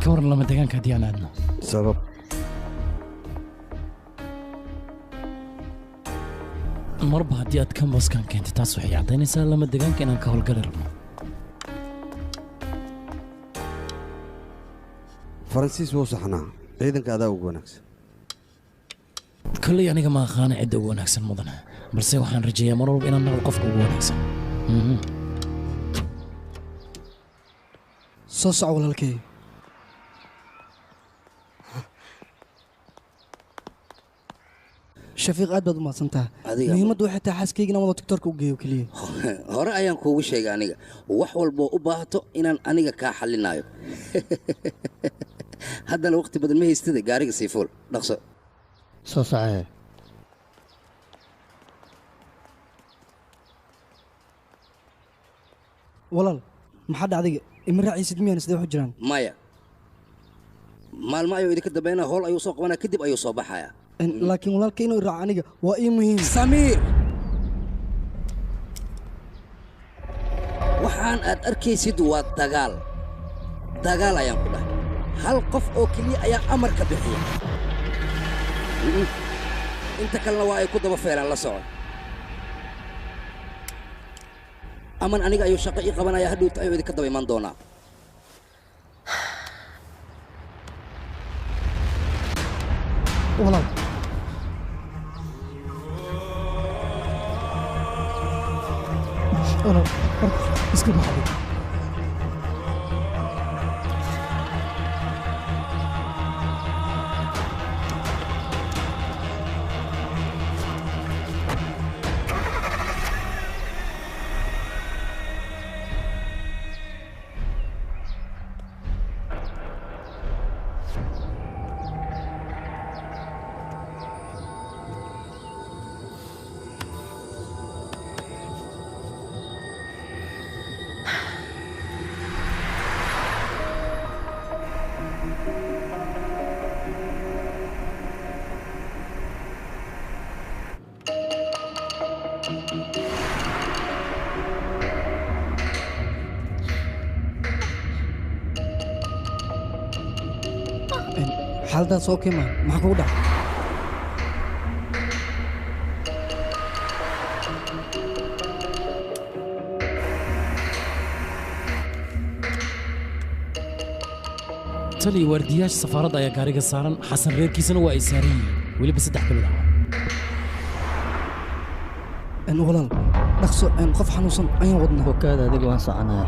Ka waran lama deegaanka haddii aan aadno? Sabab? Marba haddii aad kambaskan keentay, taas waxay caddaynaysaa lama deegaanka inaan ka howlgali rabno. Faransiis wuu saxnaa, ciidanka adaa ugu wanaagsan. Kolley aniga ma aqaana cidda ugu wanaagsan mudana, balse waxaan rajeeyaa mar walba inaan noqdo qofka ugu wanaagsan. Soo soco walaalkay. Shafiiq, aad baad u mahadsantaha. Adiga- Muhiimaddu waxay tahay xaaskayga inaan wada tiktorka u geeyo keliya. Hore ayaan kuugu sheegay aniga wax walboo u baahato inaan aniga kaa xallinayo. Haddana waqti badan ma haystida, gaariga sii fuul, dhaqso. Soo socee. Walaal, maxaa dhacdayga? Ima raacaysid miyaan? Sidee wax u jiraan? Maya, maalmo ayuu idinka dambeynaa, howl ayuu soo qabanaya, kadib ayuu soo baxayaa. Laakiin walaalka inuu i raaco aniga waa ii muhiim. Samiir, waxaan aad arkaysid waa dagaal. Dagaal ayaan ku dhahay. Hal qof oo keliya ayaa amarka bixiya. Inta kalena waa ay ku daba feelaan. La soco, aman aniga ayuu shaqo ii qabanaya, hadhowta ayuu idinka daba iman doonaa. Walaal, walaal, horta iska baxday. Xaaladaas oo kema maxaa kugu dhacay? Tali, waardiyaasha safaaradda ayaa gaariga saaran. Xasan reerkiisana waa ay saaran yihiin, weliba saddex ka mid ah. Walaal, dhaqso, qof xanuunsan ayaan wadnaa. Bukaada adiga, waan soconaya.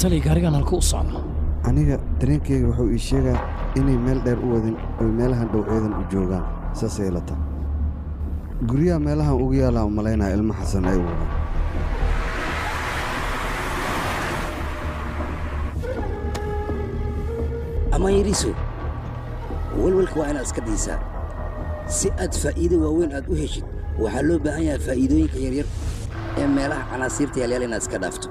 Tali, gaarigan halka u socda? Aniga dareenkayga wuxuu ii sheegaa Inay meel dheer u wadin oy meelahan dhow ciidan u joogaan saasay ila tahay. Guryaha meelahan ugu yaallaan u malaynaya ilmo Xasan ay u wadaan. Ama yariiso, walwalka waa inaad iska diisaa si aad faa'iido waaweyn aad u heshid. Waxaa loo baahan yahay faa'iidooyinka yaryar ee meelaha canaasiirta yaalyaal inaad iska dhaafto,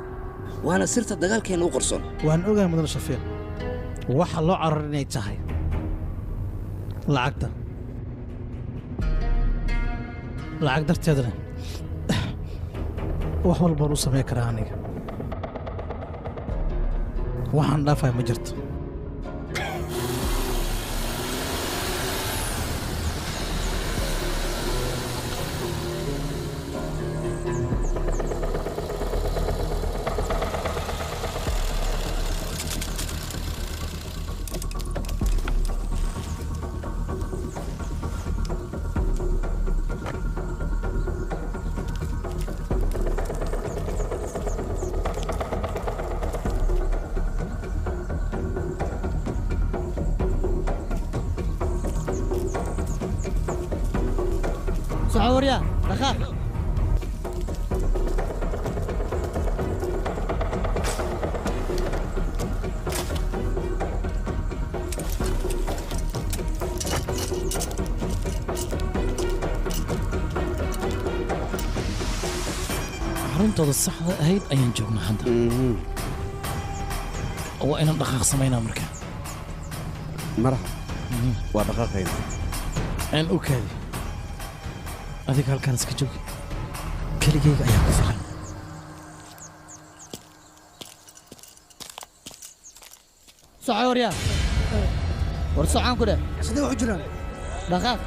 waana sirta dagaalkeenna u qarsoon. Waan ogahay mudan Shafiiq, waxa loo carar inay tahay lacagta, lacag darteedna wax walbaan u samayn karaa aniga, waxaan dhaafaya ma jirto. Soco waryaa, dhaqaaq. Xaruntooda saxda ahayd ayaan joognaa hadda. Waa inaan dhaqaaq samaynaa marka. Marxab, waa dhaqaaqayna. Aan u kaadi, adiga halkaan iska joog, keligayga ayaa ku filan. Soco waryaa, war socaan ku dheh. Sidee wax u jiraan? Dhaqaaq.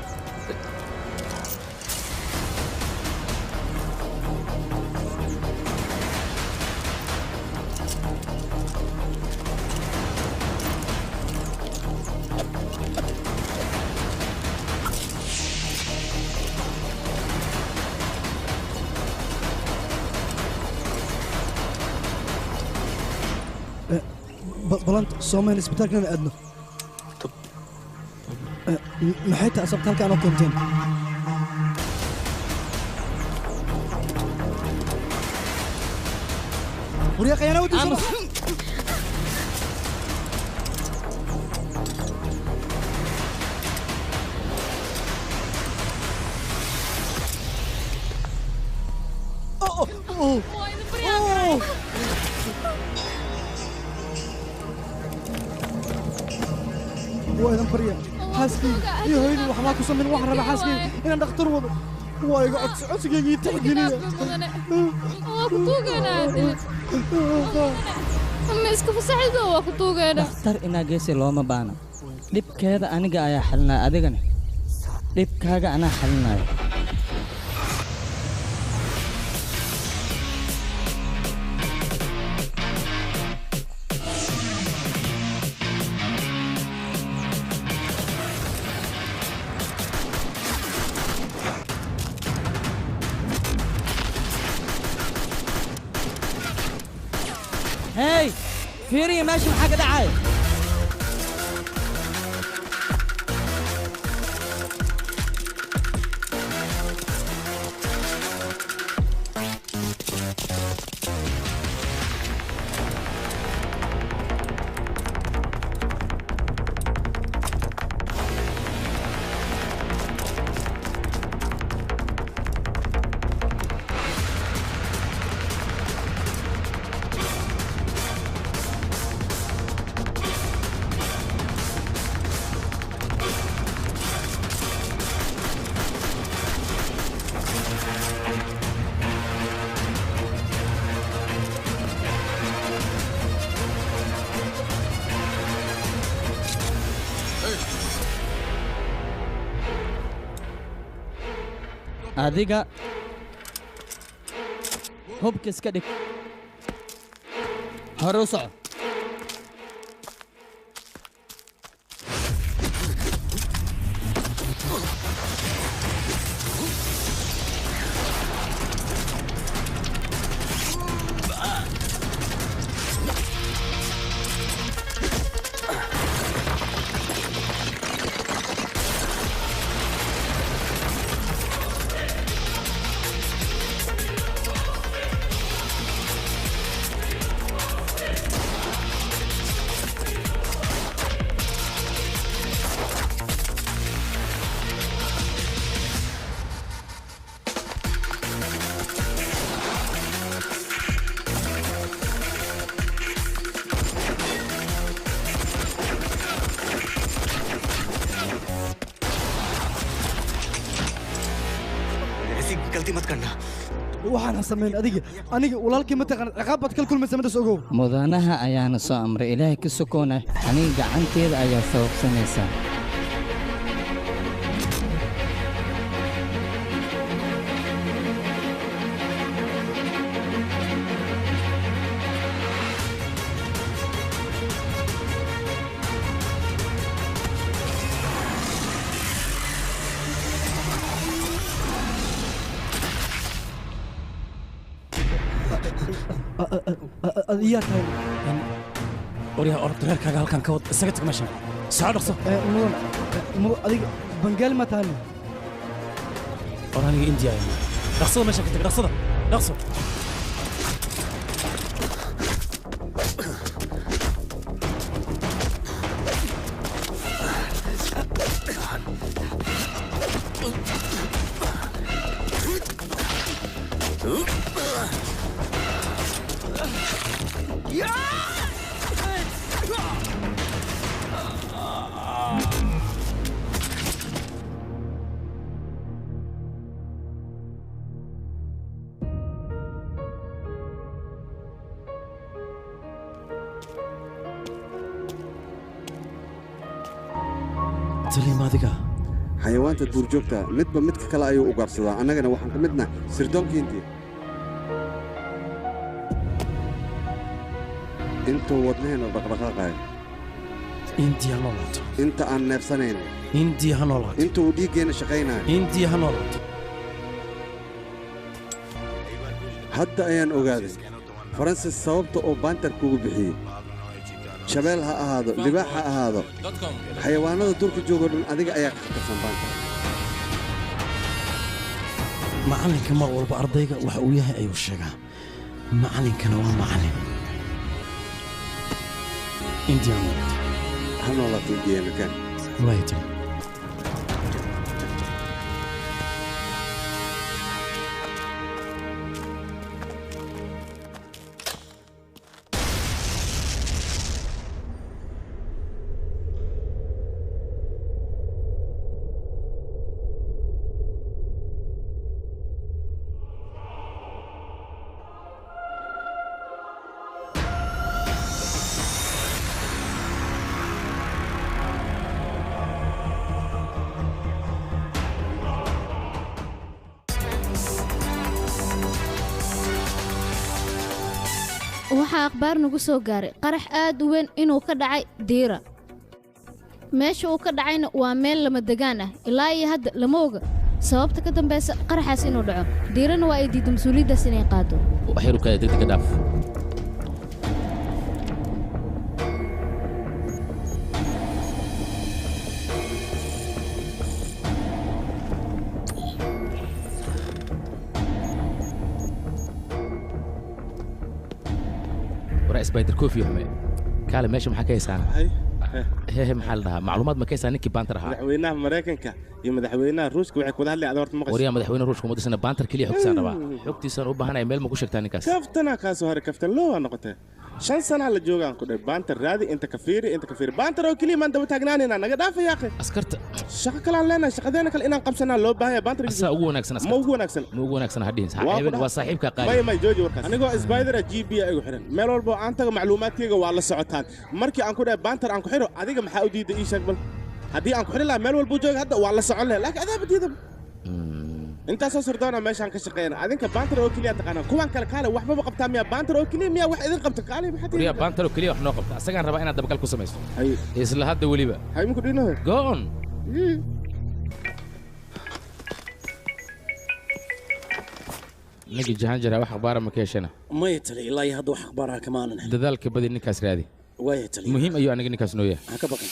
Balanta soomayn isbitaalka inaan aadno. Maxay tahay sababta halkaan oo keenteen? Waryaa, khayaana wadiisa. Waa idan barya, xaaskayga iyo hooyadii waxbaa ku samayn. Waxaan rabaa xaaskayga inaan dhakhtar wado. Waa iga codsi, codsigayga ii tixgeliya. Waa ku tuugaynaa, ma iska fasaxido, waa ku tuugaynaa. Dhakhtar inaa geesi looma baana. Dhibkeeda aniga ayaa xalinaya, adigana dhibkaaga anaa xalinaya. Hey, fiiriya meesha maxaa ka dhacaya? Adiga hubka iska dhig, hore u soco. गलती मत करना। Waxaan samayn adiga aniga walaalkii ma taqaan ciqaab baad kala kulmaysa midas ogow. Mudanaha ayaana soo amray ilaahay ka sokoona aniga gacanteeda ayaa sababsanaysa. Yaa tahay Waryaa, orod reerkaaga halkan ka wad, isaga tag meeshan, soco dhaqso. Mudan, mudan, adiga bangaali ma tahay? Or aniga India ayaan. Dhaqsada meeshan ka tag, dhaqsada, dhaqso. Taliya, adiga Xayawaanta duurjoogta midba midka kale ayuu ugaarsadaa, annagana waxaan ka midnahay sirdoonka Hindiya. Intuu wadnaheena dhaqdhaqaaqayo Indiya ha noolaato. Inta aan neefsanayno Indiya ha noolaato. Inta uu dhiiggeenna shaqaynayo Indiya ha noolaato. Hadda ayaan ogaaday Faransis sababta oo baantar kugu bixiyey. Shabeel ha ahaado, libaax ha ahaado, xayawaanada duurka joogo dhan adiga ayaa ka khatarsan baantar. Macalinka mar walba ardayga waxa uu yahay ayuu sheegaa, macalinkana waa macalin. Indiya ha noolaato. Ha noolaato Indiya makaan. Waaya tali. Waxaa akhbaar nagu soo gaaray qarax aad u weyn inuu ka dhacay Diira. Meesha uu ka dhacayna waa meel lama degaan ah. Ilaa iyo hadda lama oga sababta ka dambaysa qaraxaas inuu dhaco. Diirana waa ay diiday mas-uuliyaddaas inay qaado. Waxyar degdega dhaaf. Waraa Spider Coffee xume, kaale meesha maxaa ka haysaana? Hehe, maxaa la dhahaa, macluumaad ma ka haysaa ninkii baantar ahaa? Madaxweynaha Maraykanka iyo madaxweynaha Ruushka waxay kuwada hadlay ada horta maqashay. Waryaa, madaxweyne Ruushka uma disana, baantar keliya xogtisaan rabaa, xogtiisaan u baahanaya. Meel ma ku sheegtaa ninkaas? Kaftanaa kaa soo haray, kaftan loo waa noqotay. 5 sanaa la joogaan ku dhahay baantar raadi, inta ka fiiri, inta ka fiiri, baantar oo keliya maan daba taagnaanayna, naga dhaafa yaaqe. Askarta shaqo kalaan leenahay, shaqadeena kale inaan qabsanaa loo baahan yahay baantar. Asaa ugu wanaagsan. Ma ugu wanaagsan? Ma ugu wanaagsan hadhihin saaxiibin, waa saaxiibka qaali. May, may, jooji warkaas. Anigoo Spider G B igu xiran, meel walba oo aan tago macluumaadkayga waa la socotaan. Markii aan ku dhahay baantar aan ku xiro, adiga maxaa u diiday? Ii sheeg bal. Haddii aan ku xiri lahaa meel walba uu jooga hadda waa la socon lahaa, laakiin adaaba diidaba. Intaasoo sirdoona meeshaan ka shaqeeyana, adinka baantar oo keliya taqaanaa, kuwan kale kaale waxbaba qabtaa miya? Baantar oo keliya miya wax idin qabta? Kaale maxaa? Waryaa, baantar oo keliya wax noo qabta, asagaan rabaa inaad dabagal ku samayso isla hadda weliba. Hay muku dhinaho. Go on. Ninkii jahan jira wax akhbaara ma ka heshana? Maya tali, ilaa iyo hadda wax akhbaaraha kama aanan helin. Dadaalka badi, ninkaas raadi. Waaya tali. Muhiim ayuu aniga ninkaas noo yahay. Ha ka baqin.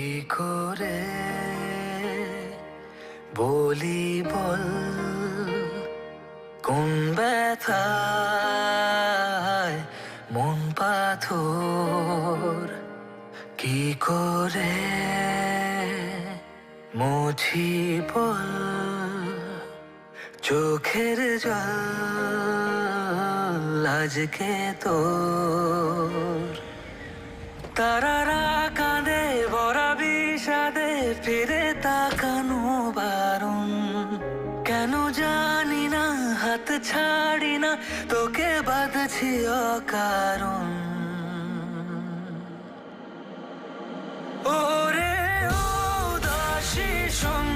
কি করে বলি বল, কোন ব্যথায় মন পাথর, কি করে মুছি বল চোখের জল আজকে তোর। তারারা কাঁদে ভরা বিষাদে, ফিরে তাকানো বারণ, কেন জানি না হাত ছাড়ি না তোকে বাঁধছি অকারণ। ওরে উদাসী শোন,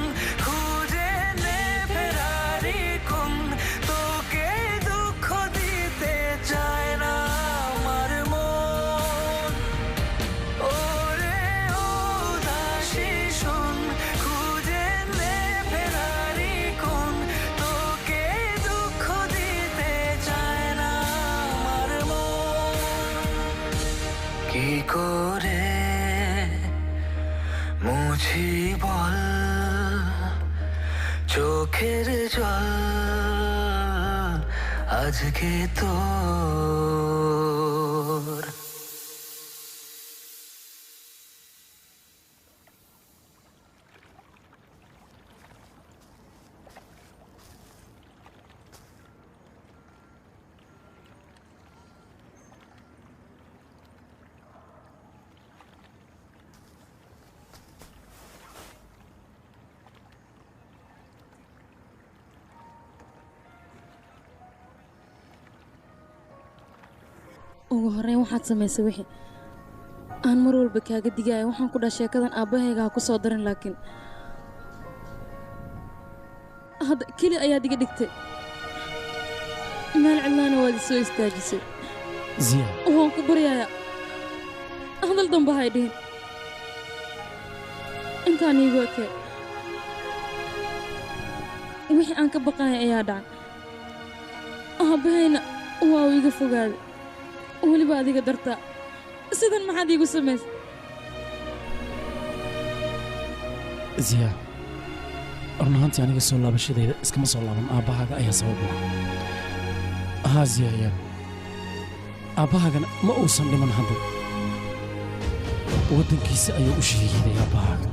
খুঁজে নে ফেরারি কোন, তোকে দুঃখ দিতে চায় না আমার মন। ওরে উদাসী শোন, খুঁজে নে ফেরারি কোন, তোকে দুঃখ দিতে চায় না আমার মন। কি করে মুছি বল চোখের জল আজকে তোর। Ugu horreyn waxaad samaysay wixii aan mar walba kaaga digaya. Waxaan ku dhaha sheekadan aabbahayga ha ku soo darin, laakiin hadda keli ayaad iga dhigtay, meel cidlaana waad isoo istaajisay. Ziya, waan ku baryayaa hadal dambe hay dhihin, intaan iigu ekee. Wixii aan ka baqaya ayaa dhacay, aabbahayna waa uu iga fogaaday, weliba adiga dartaa. Sidan maxaad iigu samaysay? Ziya, run ahaantii aniga soo laabashadayda iskama soo laaban, aabbahaaga ayaa sabab u ah. Haa Ziya, yaa aabbahaagana ma uusan dhiman, hadda waddankiisa ayuu u shahiiday aabbahaaga.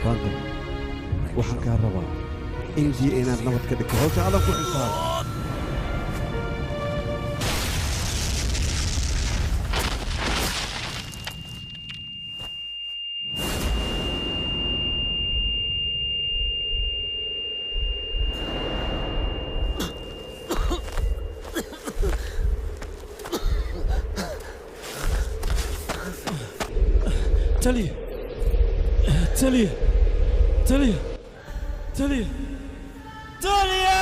Random, waxaan kaa rabaa indiya inaad nabad ka dhigto hawsha adan ku xilsaaran. Taliya, taliya, taliya, taliya, taliya!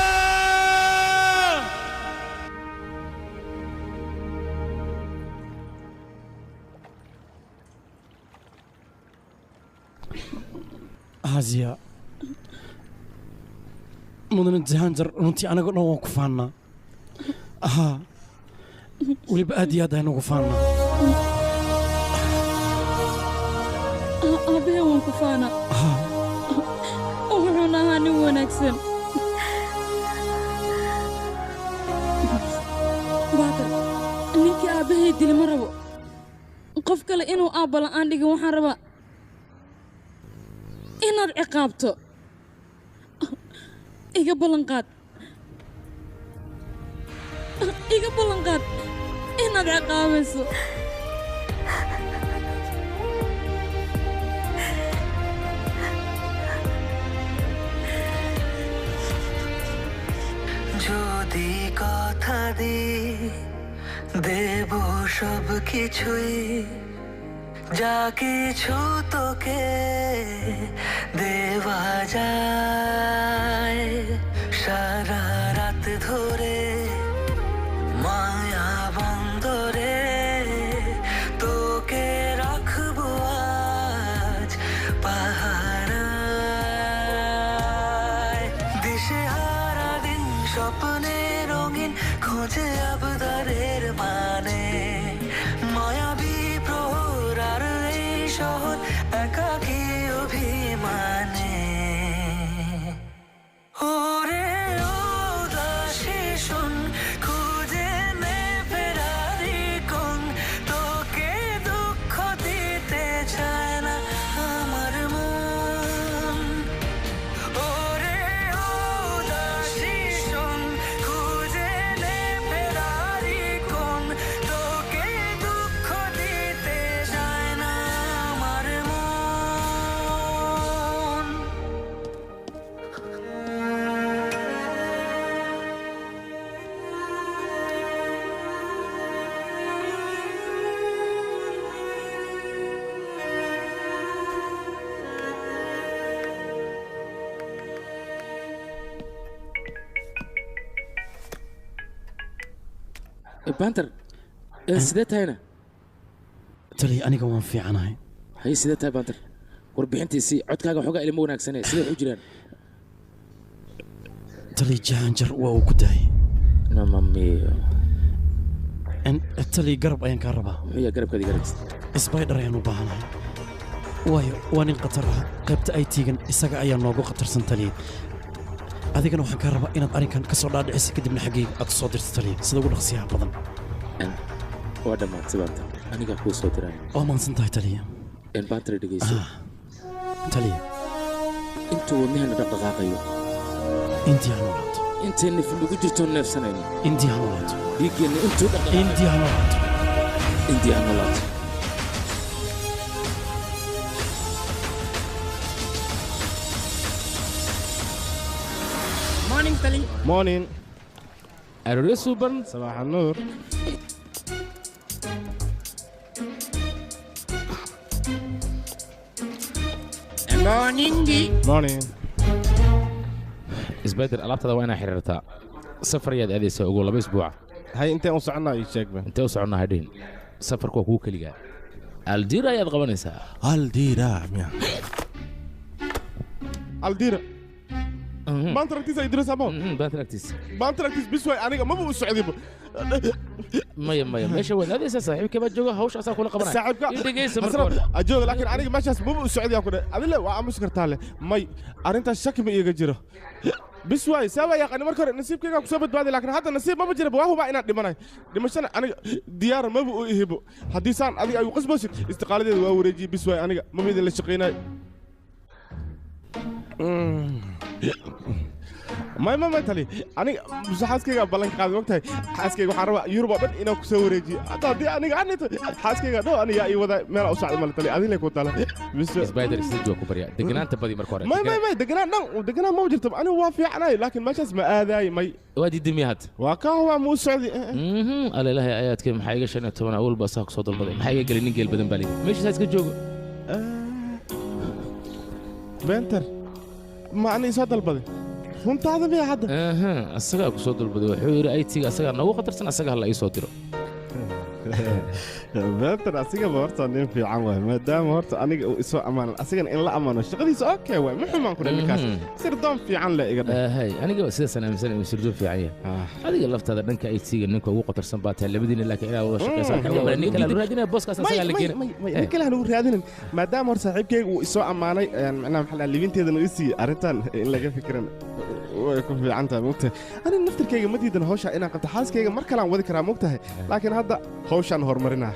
Aasiya, mudane Jahanjar, runtii anaga dhan waan ku faannaa. Haa, weliba aad iyo aad ayaan ugu faannaa. Aabbahey waan ku faanaa, wuxuuna ahaa nin wanaagsan. Baakar, ninkii aabbahay dili ma rabo qof kale inuu aabba la'aan dhigin. Waxaan rabaa inaad ciqaabto. Iga ballanqaad, iga ballanqaad inaad ciqaabayso. যদি কথা দি দেব সব কিছুই, যা কিছু তোকে দেওয়া যায়, সারা রাত ধরে মা দিশে হারা দিন স্বপ্নে রঙিন খোঁজে আবদারের মানে মায়াবী প্রহর আর এই শহর একাকী অভিমানে ওরে ও দাসী শোন খুঁজে নে ফেরারি কোন তোকে দুঃখ দিতে চায় না আমার মন ওরে ও দাসী শোন খুঁজে নে ফেরারি কোন তোকে দুঃখ দিতে চায় না আমার মন। Banter, sidee tahayna? Taliya, aniga waan fiicanahay. Haye, sidee tahay Banter? Warbixintiisii codkaaga waxoogaa ilma wanaagsanee, sidee wax u jiraan? Taliya, jahanjar waa uu ku daayay. Namamiyo. Taliya, garab ayaan kaa rabaa. Muxuu yahay garabkaad iga rabtid? Spider ayaan u baahanahay, waayo waa nin khatar ah. Qaybta IT-gan isaga ayaa noogu khatarsan. Taliya, adigana waxaan kaa rabaa inaad arrinkan ka soo dhaadhiciso, kadibna xaggayga aad soo dirto, taliya, sida ugu dhaqsiyaha badan. Waa dhammaatay Banter, anigaa kuu soo diraya. Waa mahadsan tahay, taliya. Banter, dhegeyso. Taliya. Intuu wadnahana dhaqdhaqaaqayo, intii ha noolaato. Intay naf nagu jirto neefsanayno, intii ha noolaato. Dhiiggeenna intuu dhaqdhaqaaqayo, intii ha noolaato. Intii ha noolaato. Morning, Tali. Morning. Arooryo suuban. Sabaax nuur. Morning, Di. Morning. Isbedel, alaabtada waa inaa xiriirtaa. Safar ayaad aadaysaa ugu 2 isbuuca. Hay, intee u soconnaa ii sheegba. Intee u soconnaa hadhihin, safarku waa kuu keligaa. Aldiira ayaad qabanaysaa. Aldiira miya? Aldiira maanta ragtiisa ay diraysaa mo? Maanta ragtiisa. Maanta ragtiis bis waay, aniga maba u socdiba. Maya maya, meesha waad aadaysaa, saaxiibkay baa jooga, hawsha asaa kula qabanaya. Saaxiibka Ii dhegeysa marka hore. Ajooga, laakiin aniga meeshaas maba u socdiyaa ku dhe adile waa aamusi kartaa leh. May, arrintaas shaki ma iiga jiro. Bis waay, saa waa yaqaani marka hore nasiibkaygaa kusoo badbaaday, laakiin hadda nasiib maba jiraba. Waa hubaa inaan dhimanayo, dhimashana aniga diyaar maba u ihibo. Haddii saan adiga ay qasbaysid, istiqaaladeeda waa wareejiyey. Bis waay, aniga maba idin la shaqaynayo. May may may, tali, aniga muse xaaskayga ballanka qaaday, mogtahay? Xaaskayga waxaan rabaa Yurub oo dhan inaan kusoo wareejiyo. Hadda haddii aniga anito xaaskayga dhow aniga ii wada meelaa u socda male. Tali, adin lay ku tala bis. Spider, sida waa ku baryaa, deganaanta badi marka hore. May may may, deganaan dhan deganaan ma jirto. Aniga waa fiicanahay, laakiin meeshaas ma aadaay, may. Waa diidamiya hadda. Waa ka waa ma u socdi. Alelahay ayaadkay, maxaa iga 15 awal baa saa kusoo dalbaday? Maxaa iga gelay nin geel badan baa lii meeshaas iska joogo. Benter, ma ani soo dalbaday runtaada miya hadda? Asagaa ku soo dalbaday. Wuxuu yidhi IT-ga asagaa noogu khatarsan, asaga hala ii soo diro. Benter asigaba horta nin fiican waay, maadaama horta aniga uu isoo amaanan, asigana in la amaano shaqadiisa. Okay waay, ma xumaan ku ninkaas, sirdoon fiican le iga dheh. Hay, aniga sidaasaan aaminsan inuu sirdoon fiican yahay. Adiga laftaada dhanka IT-ga ninka ugu khatarsan baa tahay labadiina, laakiin inaad wada shaqaysaan nin kale raadinaya booskaas asagaa la geena. Nin kale hanu raadinin, maadaama hor saaxiibkayga uu isoo ammaanay, macnaha maxaa la libinteedana ii siiyey, arrintan in laga fikiran way ku fiican tahay, mogtahay? Aniga naftirkayga ma diidan hawsha inaan qabto. Xaaskayga mar kalean wadi karaa, mogtahay? Laakiin hadda hawshaan horumarinaa.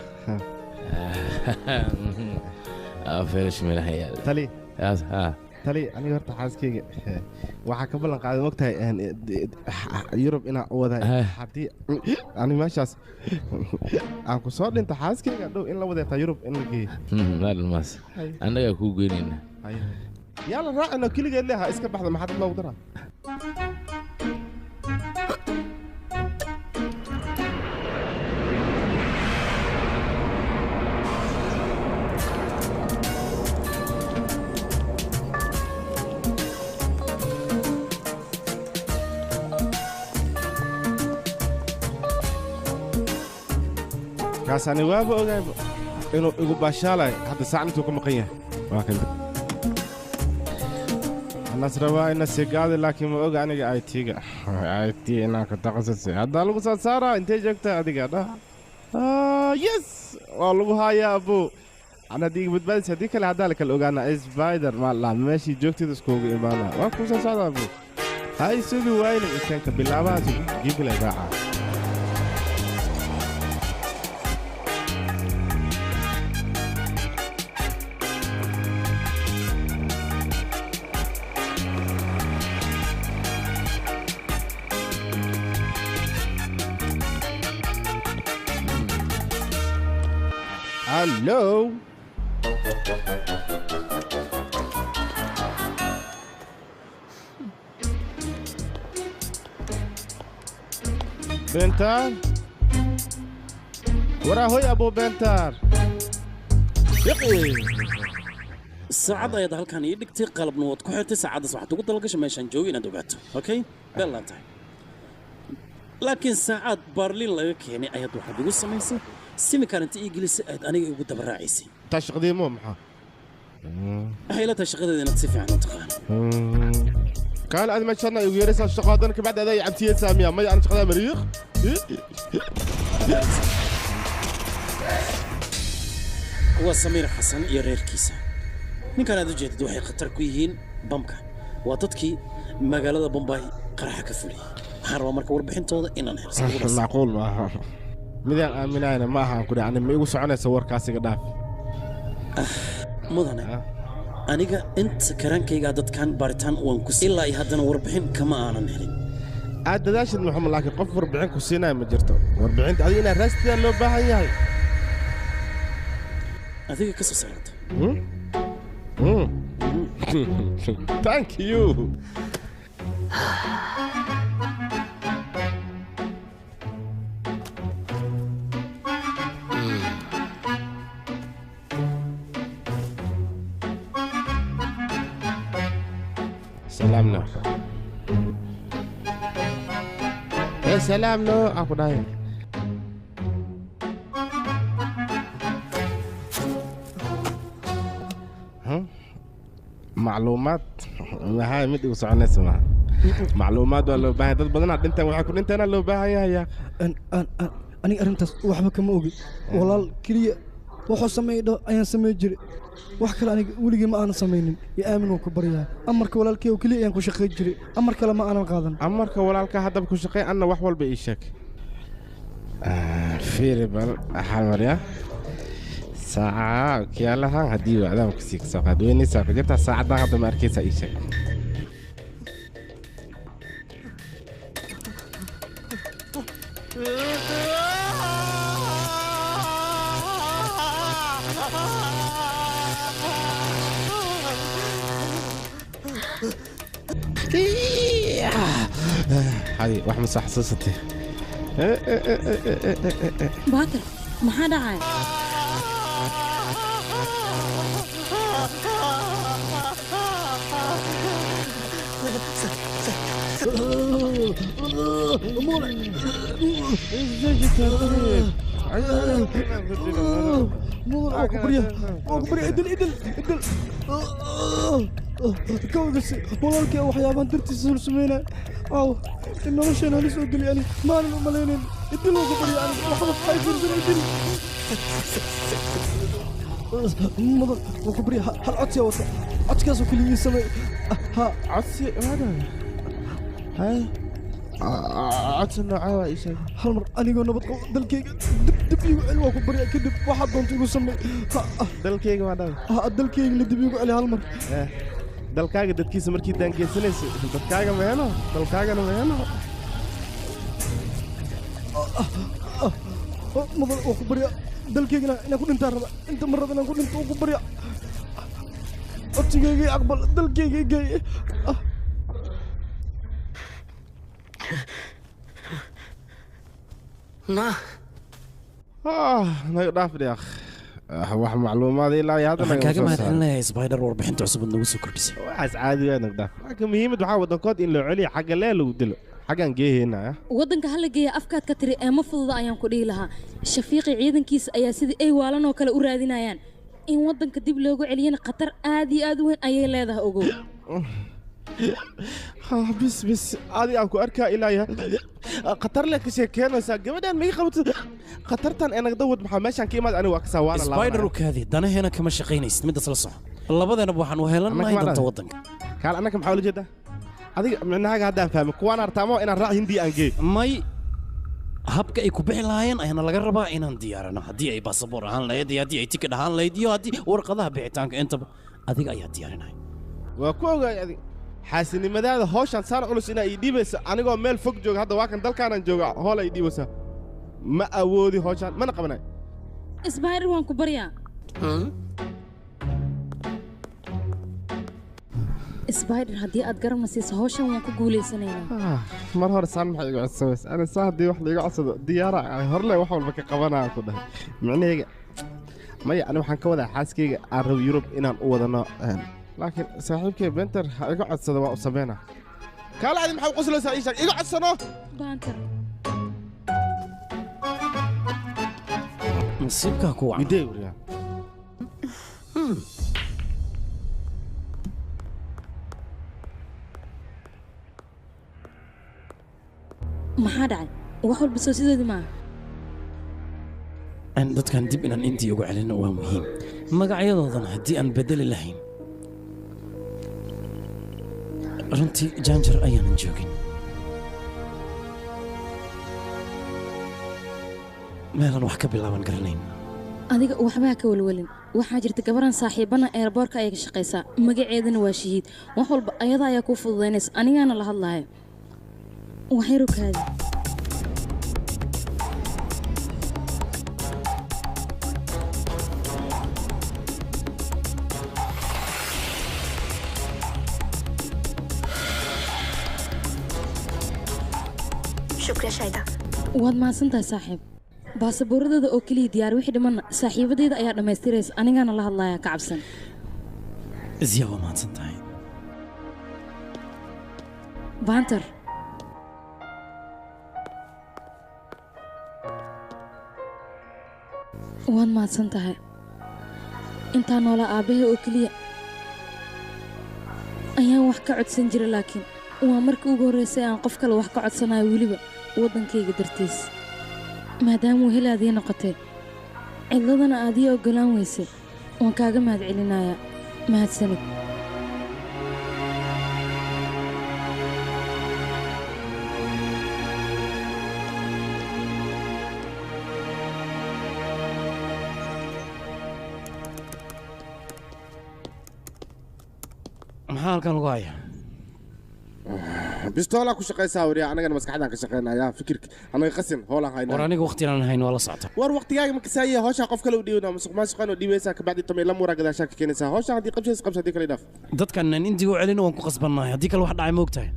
Finish meelaha yaal. Tali, tali, aniga horta xaaskayga waxaa ka ballan qaaday, mogtahay, Yurub inaan u wadahay. Haddii ani meeshaas aan ku soo dhinto, xaaskayga dhow in la wadeetaa Yurub in la geeyo. Maalmaas annagaa kuu geynayna. Yaa la raacina? Keligeed leha iska baxda, maxaa dad loogu daraa? Kaasani waaba ogaayba inuu igu baashaalayo. Hadda saac intuu ka maqan yahay waa kan. Anas rabaa ina sigaadi laakiin ma oga aniga IT-ga. IT inaan ku takhasusay. Hadda lagu soo saaraa intee joogtaa adiga dhah. Yes, waa lagu hayaa abu. Ana haddii iga badbaadis haddii kale haddaa la kala ogaana spider ma la meeshii joogtida iskugu imaana. Waa ku soo socdaa abu. Ha isugi waynin intaan ka bilaabaha jibila raaca. Hello. Bentar. Waraa hoy Abu Bentar. Saacad ayaad halkan ii dhigtay qalabna waad ku xirtay saacaddaas waxaad ugu dalagashay meeshaan joogo inaad ogaato. Okay? Bellaan tahay. Laakiin saacad Berlin laga keenay ayaad waxaad igu samaysay simikan inta ii gelisay aad aniga igu daba raacisay. Taa shaqadii ma maxaa? Waxay ila tahay shaqadeeda inaad si fiican u taqaan. Kaal aad ma shaqada igu yeeraysaa shaqadan ka bacdi adaa cabtiyay saamiya may aan shaqada mariiq. Waa Samiir Xasan iyo reerkiisa. Ninkan aad u jeedid waxay khatar ku yihiin bamka. Waa dadkii magaalada Bombay qaraxa ka fuliyay. Waxaan rabaa marka warbixintooda inaan helo. Macquul ma aha. Midaan aaminayna ma aha ku dhacnay ma igu soconaysa warkaas iga dhaaf. Mudane aniga inta karankayga dadkan baaritaan waan ku ilaa iyo haddana warbixin kama aanan helin. Aad dadaashid Maxamed laakiin qof warbixin ku siinaya ma jirto. Warbixinta adiga inaad raastaa loo baahan yahay. Adiga ka soo saarta. Thank you. سلامنا يا سلامنا أكو دايم ها معلومات هاي مد وسعنا اسمها معلومات ولا باهي dad badan dhintaan waxa ku dhintaan loo baahan yahay aniga arintaas waxba kama ogi walaal kaliya wuxuu sameeyay ayaan sameey jiray wax kale aniga weligii ma aanan sameeynin iyo aamin waan ku baryaa amarka walaalkay oo kaliya ayaan ku shaqeyn jiray amar kale ma aanan qaadan amarka walaalka haddaba ku shaqeey anna wax walba ii sheeg fiiri bal waxaan mariyaa saaca kiyaalahan haddii wacdaan ku sii kasoo qaad weynaysaa ku jirtaa saacaddan hadda ma arkaysaa ii sheeg هذه wax ma saxsasatay Baakir maxaa dhacay kawgasi walaalkay waxyaabaan dartiisa sul sameynay aw in nolosheena halis oo geliy ani maanan u malaynayn idil oo ku barya ani waxba ay fiirsan idil mudan waa ku barya hal codsiya wata codkaasoo keliya ii samey ha codsi hay codsi noocee waa ii sheeg hal mar anigoo nabad qabo dalkayga dib dib iigu celi waa ku barya kadib waxaad doonto igu samey dalkayga waa dhaw ha dalkayga la dib iigu celi hal mar dalkaaga dadkiisa markii daangeysanaysa dadkaaga ma helo dalkaagana ma helo mudan waa ku barya dalkaygana inaan ku dhintaan raba inta mar raba inaan ku dhinto waa ku barya codsigayga aqbal dalkayga geey na naga dhaaf dhiaq wax macluumaad ilaa iyo hadda waxaan kaaga mahadcelinayaa spider warbixinta cusub aad nagu soo kordhisay waxaas caadi waa naga dhaaf laakiin muhiimad waxaa wadankood in loo celiyo xagga lee lagu dilo xaggaan geeheynaa waddanka hala geeya afkaad ka tiri ee ma fududa ayaan ku dhihi lahaa shafiiqi ciidankiisa ayaa sidii ay waalan oo kale u raadinayaan in waddanka dib loogu celiyana khatar aad iyo aad u weyn ayay leedahay ogow Bis bis adi aan ku arkaa ilaa khatar le ka sheekeynaysaa gabadhaan ma ii qabato khatartan ee naga dawad maxaa meeshaan ka imaad aniga waa kasaa waana Spider u kaadi danaheena kama shaqaynaysid midaas la soco labadeenaba waxaan u heelanahay danta waddanka kaal annaka maxaa ula jeedaa adiga micnahaaga haddaan fahmay kuwaan artaamo inaan raac hindi aan geey may habka ay ku bixi lahaayeen ayaana laga rabaa inaan diyaarano haddii ay baasaboor ahaan lahayd iyo haddii ay tikidh ahaan lahayd iyo haddii warqadaha bixitaanka intaba adiga ayaa diyaarinaya waa ku ogaay adiga xaasinimadaada hawshaan saan culus inaa ii dhiibaysa anigoo meel fog jooga hadda waa kan dalkaanaan jooga hool ay dhiibaysaa ma awoodi hawshaan mana qabanayo Spider waan ku baryaa Spider haddii aad garab siiso hawshan waan ku guuleysanaynaa mar hore saan maxay iga codsamaysa ana saa haddii wax laiga codsado diyaara ay horle wax walba ka qabanaya ku dhahay micnahayga maya ani waxaan ka wadaa xaaskayga aan rabo Yurub inaan u wadano laakiin saaxiibkay Benter ha iga codsado waa u sameynaa kaala adi maxaa u qoslaysaa ii sheeg iga codsano Benter nasiibkaa ku wacan midee wariyaa maxaa dhacay wax walba soo sidoodii maaha dadkan dib inaan intii ugu celino waa muhiim magacyadoodana haddii aan bedeli lahayn runtii jaanjar ayaanan joogin meelaan wax ka bilaaban garanayn adiga waxba ka walwalin waxaa jirta gabaran saaxiibana airportka ayay ka shaqaysaa magaceedana waa shahiid wax walba ayada ayaa kuu fududaynaysa anigaana la hadlayo waxay rukaadi shukriya shayda waad mahadsantahay saaxiib baasaboorradooda oo keliya diyaar wixii dhimanna saaxiibadeyda ayaa dhammaystiraysa anigaana la hadlayaa ka cabsan Ziya waa mahadsan tahay Banter waad mahadsan tahay intaa noolaa aabbahay oo keliya ayaan wax ka codsan jiray laakiin waa markii ugu horreysay aan qof kale wax ka codsanayo weliba waddankayga dartiis maadaamuu helaadii noqotay cidladana aad ii oggolaan weysay waan kaaga mahad celinayaa mahadsanid maxaa halkan lagu hayaa bistoola ku shaqaysaa wariya anagana maskaxdaan ka shaqaynayaa fikirka anaga qasin hoolaan haynaa war aniga waqtigaan hayn waa la socota war waqtigaaga ma kasaaya hawshaa qof kale u dhiibanaa musuq maasuqaan oo dhiibaysaa kabacdi tamay la muraa gadaashaa ka keenaysaa hawshaa haddii qabshays qabsha haddii kale dhaaf dadkan aan indiga u celino waan ku qasbannahay haddii kale wax dhacay ma ogtahay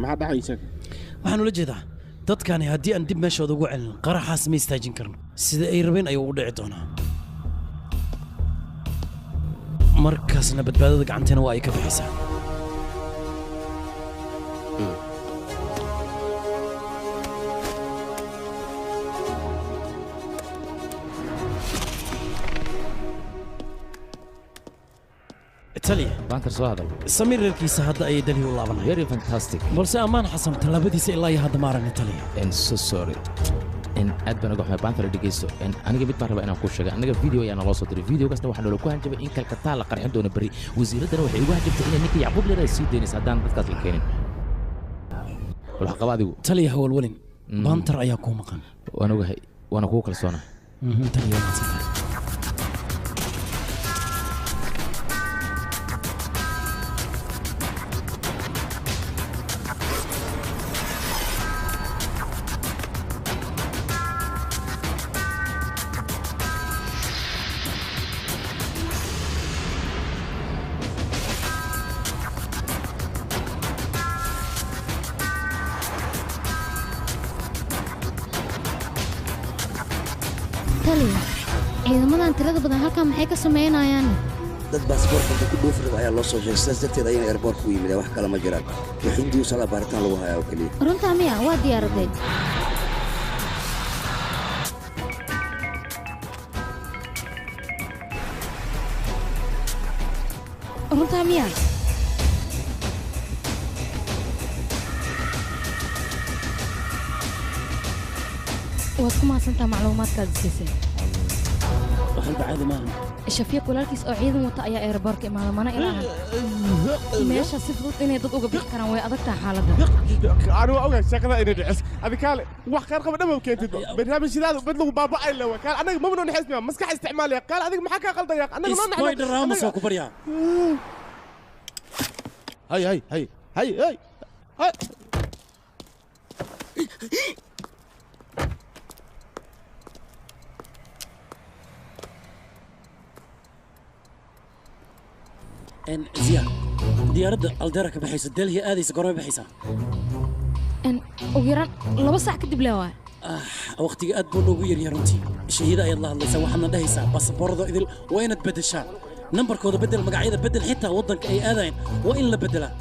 maxaa dhacay sheeg waxaan ula jeedaa dadkani haddii aan dib meeshooda ugu celin qaraxaas ma istaajin karno sida ay rabeen ayuu u dhici doonaa markaasna badbaadada gacanteena waa ay ka bixaysaa Italia Banter soo hadal Samir reerkiisa hadda ayay Delhi u laabanayaan very fantastic balse ammaan xasan tallaabadiisa ilaa iyo hadda ma arag Italia and so sorry in aad baan uga xumahay Banter dhegeysto in aniga mid baan rabaa inaan kuu sheego aniga video ayaa naloo soo diray videogaasna waxaa noola ku hanjabay in Kalkataa la qarxin doono berri wasiiraddana waxay igu hanjabtay inay ninka Yacquub leedahay sii daynaysa haddaan dadkaas la keenin wal qaba adigu Taliya hawlwalin Banter ayaa kuu maqan waan ogahay waana kugu kalsoonahay Taliya waa mahadsantahay Taliya ciidamadan tirada badan halkan maxay ka sameynayaan dad baasaboorka ku dhoofi raba ayaa loo soo sheegay sidaas darteed ayayna airportka u yimideen wax kale ma jiraan wixii u socdaa baaritaan lagu hayaa oo keliya runtaa miya waa diyaaraday runtaa miya Waad ku mahadsantaha macluumaadkaad siisay. Waxalba caadi maaha. Shafiiq walaalkiis oo ciidan wata ayaa airboortka imaada, mana ilaahan meesha si fudud inay dad uga bixi karaan, way adag tahay xaaladda. Ani waa ogahay shaqada inay dhicis. Adi kaale wax khayr qaba dhamam keentid barnaamij sidaadu bad lagu baaba'ay lewa. Kaale anaga maba noo naxaysmiya, maskax isticmaalaya. Kaale adiga maxaa kaa qaldaya? Anaga noo naxay. Spider Ramos waa ku baryaa. Hay hay hay hay hay hay. Ziya, diyaaradda Aldeera ka baxaysa Delhi aadaysa goormay baxaysaa? Ugu yaraan 2 saac kadib le waay. Waqtiga aad buu noogu yaryahay runtii. Shahiida ayaad la hadlaysaa, waxaadna dhahaysaa baasaboorada idil waa inaad beddeshaa, nambarkooda beddel, magacyada beddel, xitaa waddanka ay aadayaan waa in la beddelaa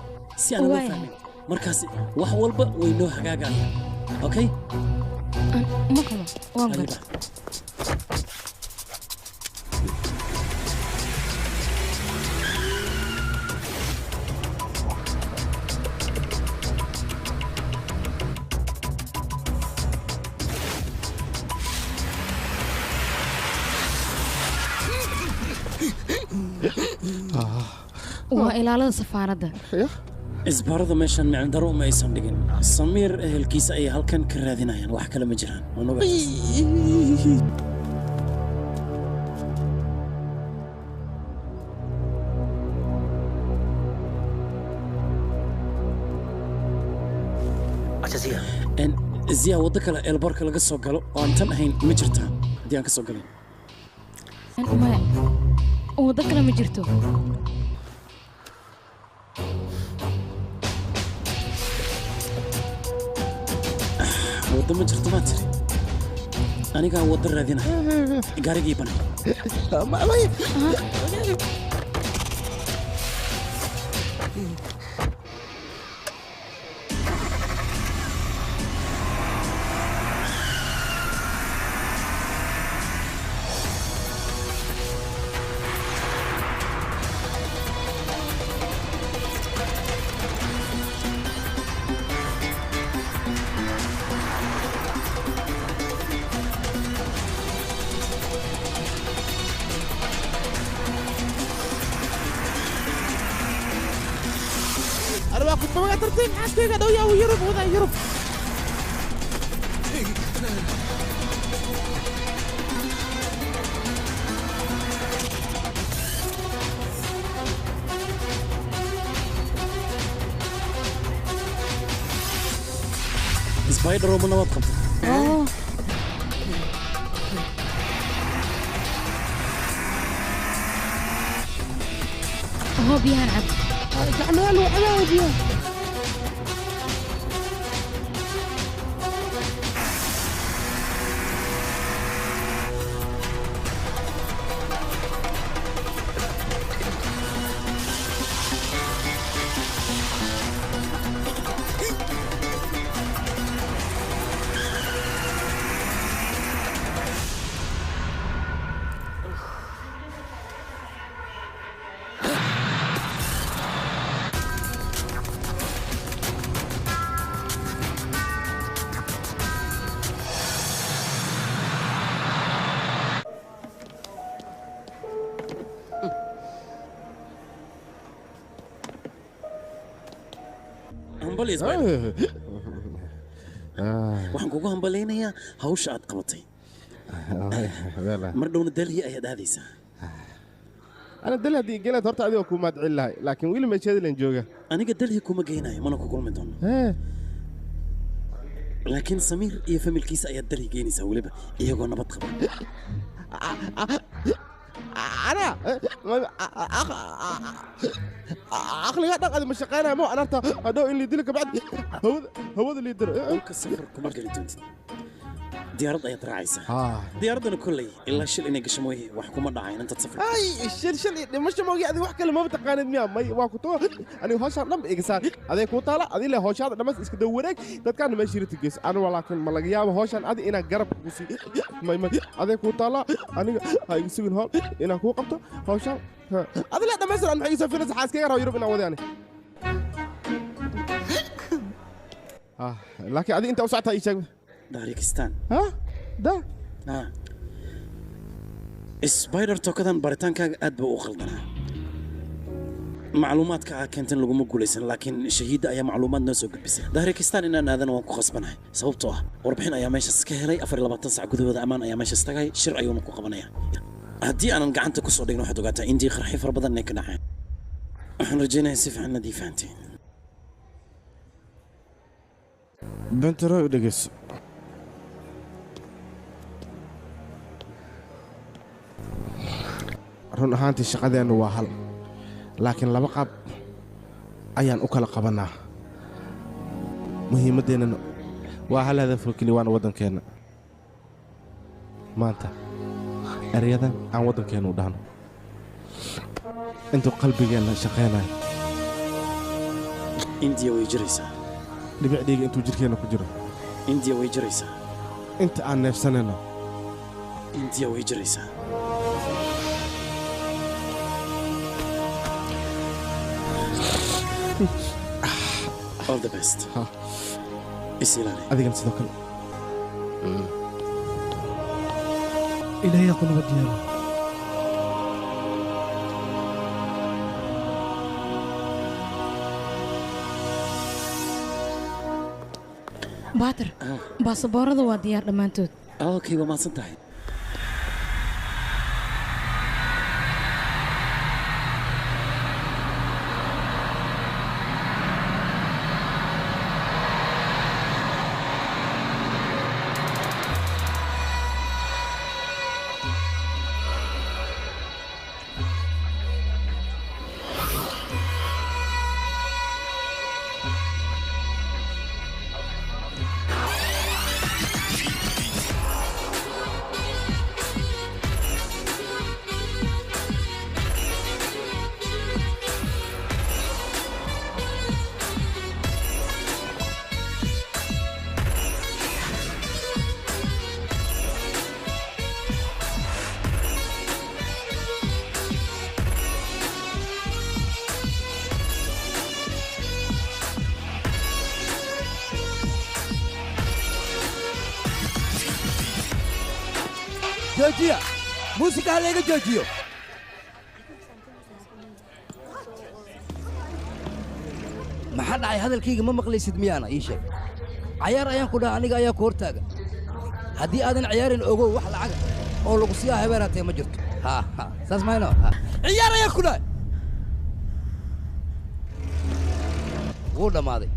si aan loo fahmin. Markaasi wax walba way noo hagaagayaan. Okay, ma qabo, waan garta. Waa ilaalada safaaradda. Isbaarada meeshan micno daro uma aysan dhigin. Samiir ehelkiisa ayay halkan ka raadinayaan, wax kale ma jiraan. Waan ogahay. Ziya, waddo kale eelboorka laga soo galo oo aan tan ahayn ma jirtaa haddii aan ka soo galin? Maya, waddo kale ma jirto. Waddo ma jirto maa tiri? Anigaa waddo raadinaya, gaarigii banay. Tartiib xaaskayga dhow yaa Yurub wadaa Yurub. Spider ma nabad qabta? Hoo, biyahan cab. Gacmaha lagu cabaa biyaha. Waxaan kugu hambalaynayaa hawsha aad qabatay. Mar dhowna Delhi ayaad aadaysaa. Ana Delhi haddii gelaad horta adigoo kuu mahadcelin lahay, laakiin weli meesheeda len jooga. Aniga Delhi kuma geynayo, mana ku kulmi doono, laakiin Samiir iyo familkiisa ayaad Delhi geynaysaa, weliba iyagoo nabad qaba. Ana aqliga dhan adi ma shaqaynaya mo anarta hadhow in liidilo kabacdi hawada liidiro. Dhulka safar kuma geli doontid, diyaarad ayaad raacaysaa. Diyaaraddana kolley ilaa shil inay gasho mooye wax kuma dhacayn intaad safar. Ay, shil shil iyo dhimasho moogi adiga wax kale maba taqaanid miya? May, waa ku too aniga hawshaan dhan iga saar, aday kuu taala. Adi le hawshaada dhammays iska daw wareeg, dadkaana meesha riti geys. Aniga laakiin ma laga yaabo hawshaan adi inaan garab kugu sii. May may, aday kuu taala, aniga ha iga sugin hawl inaan kuu qabto hawshaan. Adi le dhammaystir an maxay iisoo filaysa xaaskayga raba Yurub inaan wadi ani. Laakiin adi inta u socotaa ii sheeg. Darikistan. Ha? Da Spider tokadan baritaankaaga aad buu u qaldanaa. Macluumaadka aa keentan laguma guulaysan, laakiin shahiidda ayaa macluumaad noo soo gudbisay. Dahrikistan inaan aadana waan ku khasbanahay, sababtoo ah warbixin ayaa meeshaas ka helay 24 sac gudahooda ammaan ayaa meeshaas tagay, shir ayuuna ku qabanaya. Haddii aanan gacanta ku soo dhigin waxaad ogaataa indii qarxi fara badan inay ka dhaceen. Waxaan rajaynayaa si fiican inaad ii fahanteen. Bentero i dhegeyso. Run ahaantii shaqadeennu waa hal, laakiin laba qaab ayaan u kala qabannaa. Muhiimaddeennana waa hal hadaf oo keliya, waana waddankeenna. Maanta erayadan aan waddankeennu u dhahno intuu qalbigeenna shaqaynayo. Indiya way jiraysaa. Dhibic dhiiga intuu jirkeenna ku jiro. Indiya way jiraysaa. Inta aan neefsanayno. Indiya way jiraysaa. All the best. Is ilaali. Adigana sidoo kale. Ilaahay ha ku nabad yeelo. Baatir, baasaboorada waa diyaar dhammaantood. Okay, waa mahadsan tahay. Joojiya muusika, ha layga joojiyo. Maxaa dhacay? Hadalkayga ma maqlaysid miyaana? Ii sheeg, cayaar ayaan ku dhaha, aniga ayaa ku hortaagan. Haddii aadan ciyaarin, ogow wax lacaga oo lagu siiyaa habeeraatee ma jirto. Ha ha, saas mayno. Ha, ciyaar ayaan ku dhahay. Wuu dhammaaday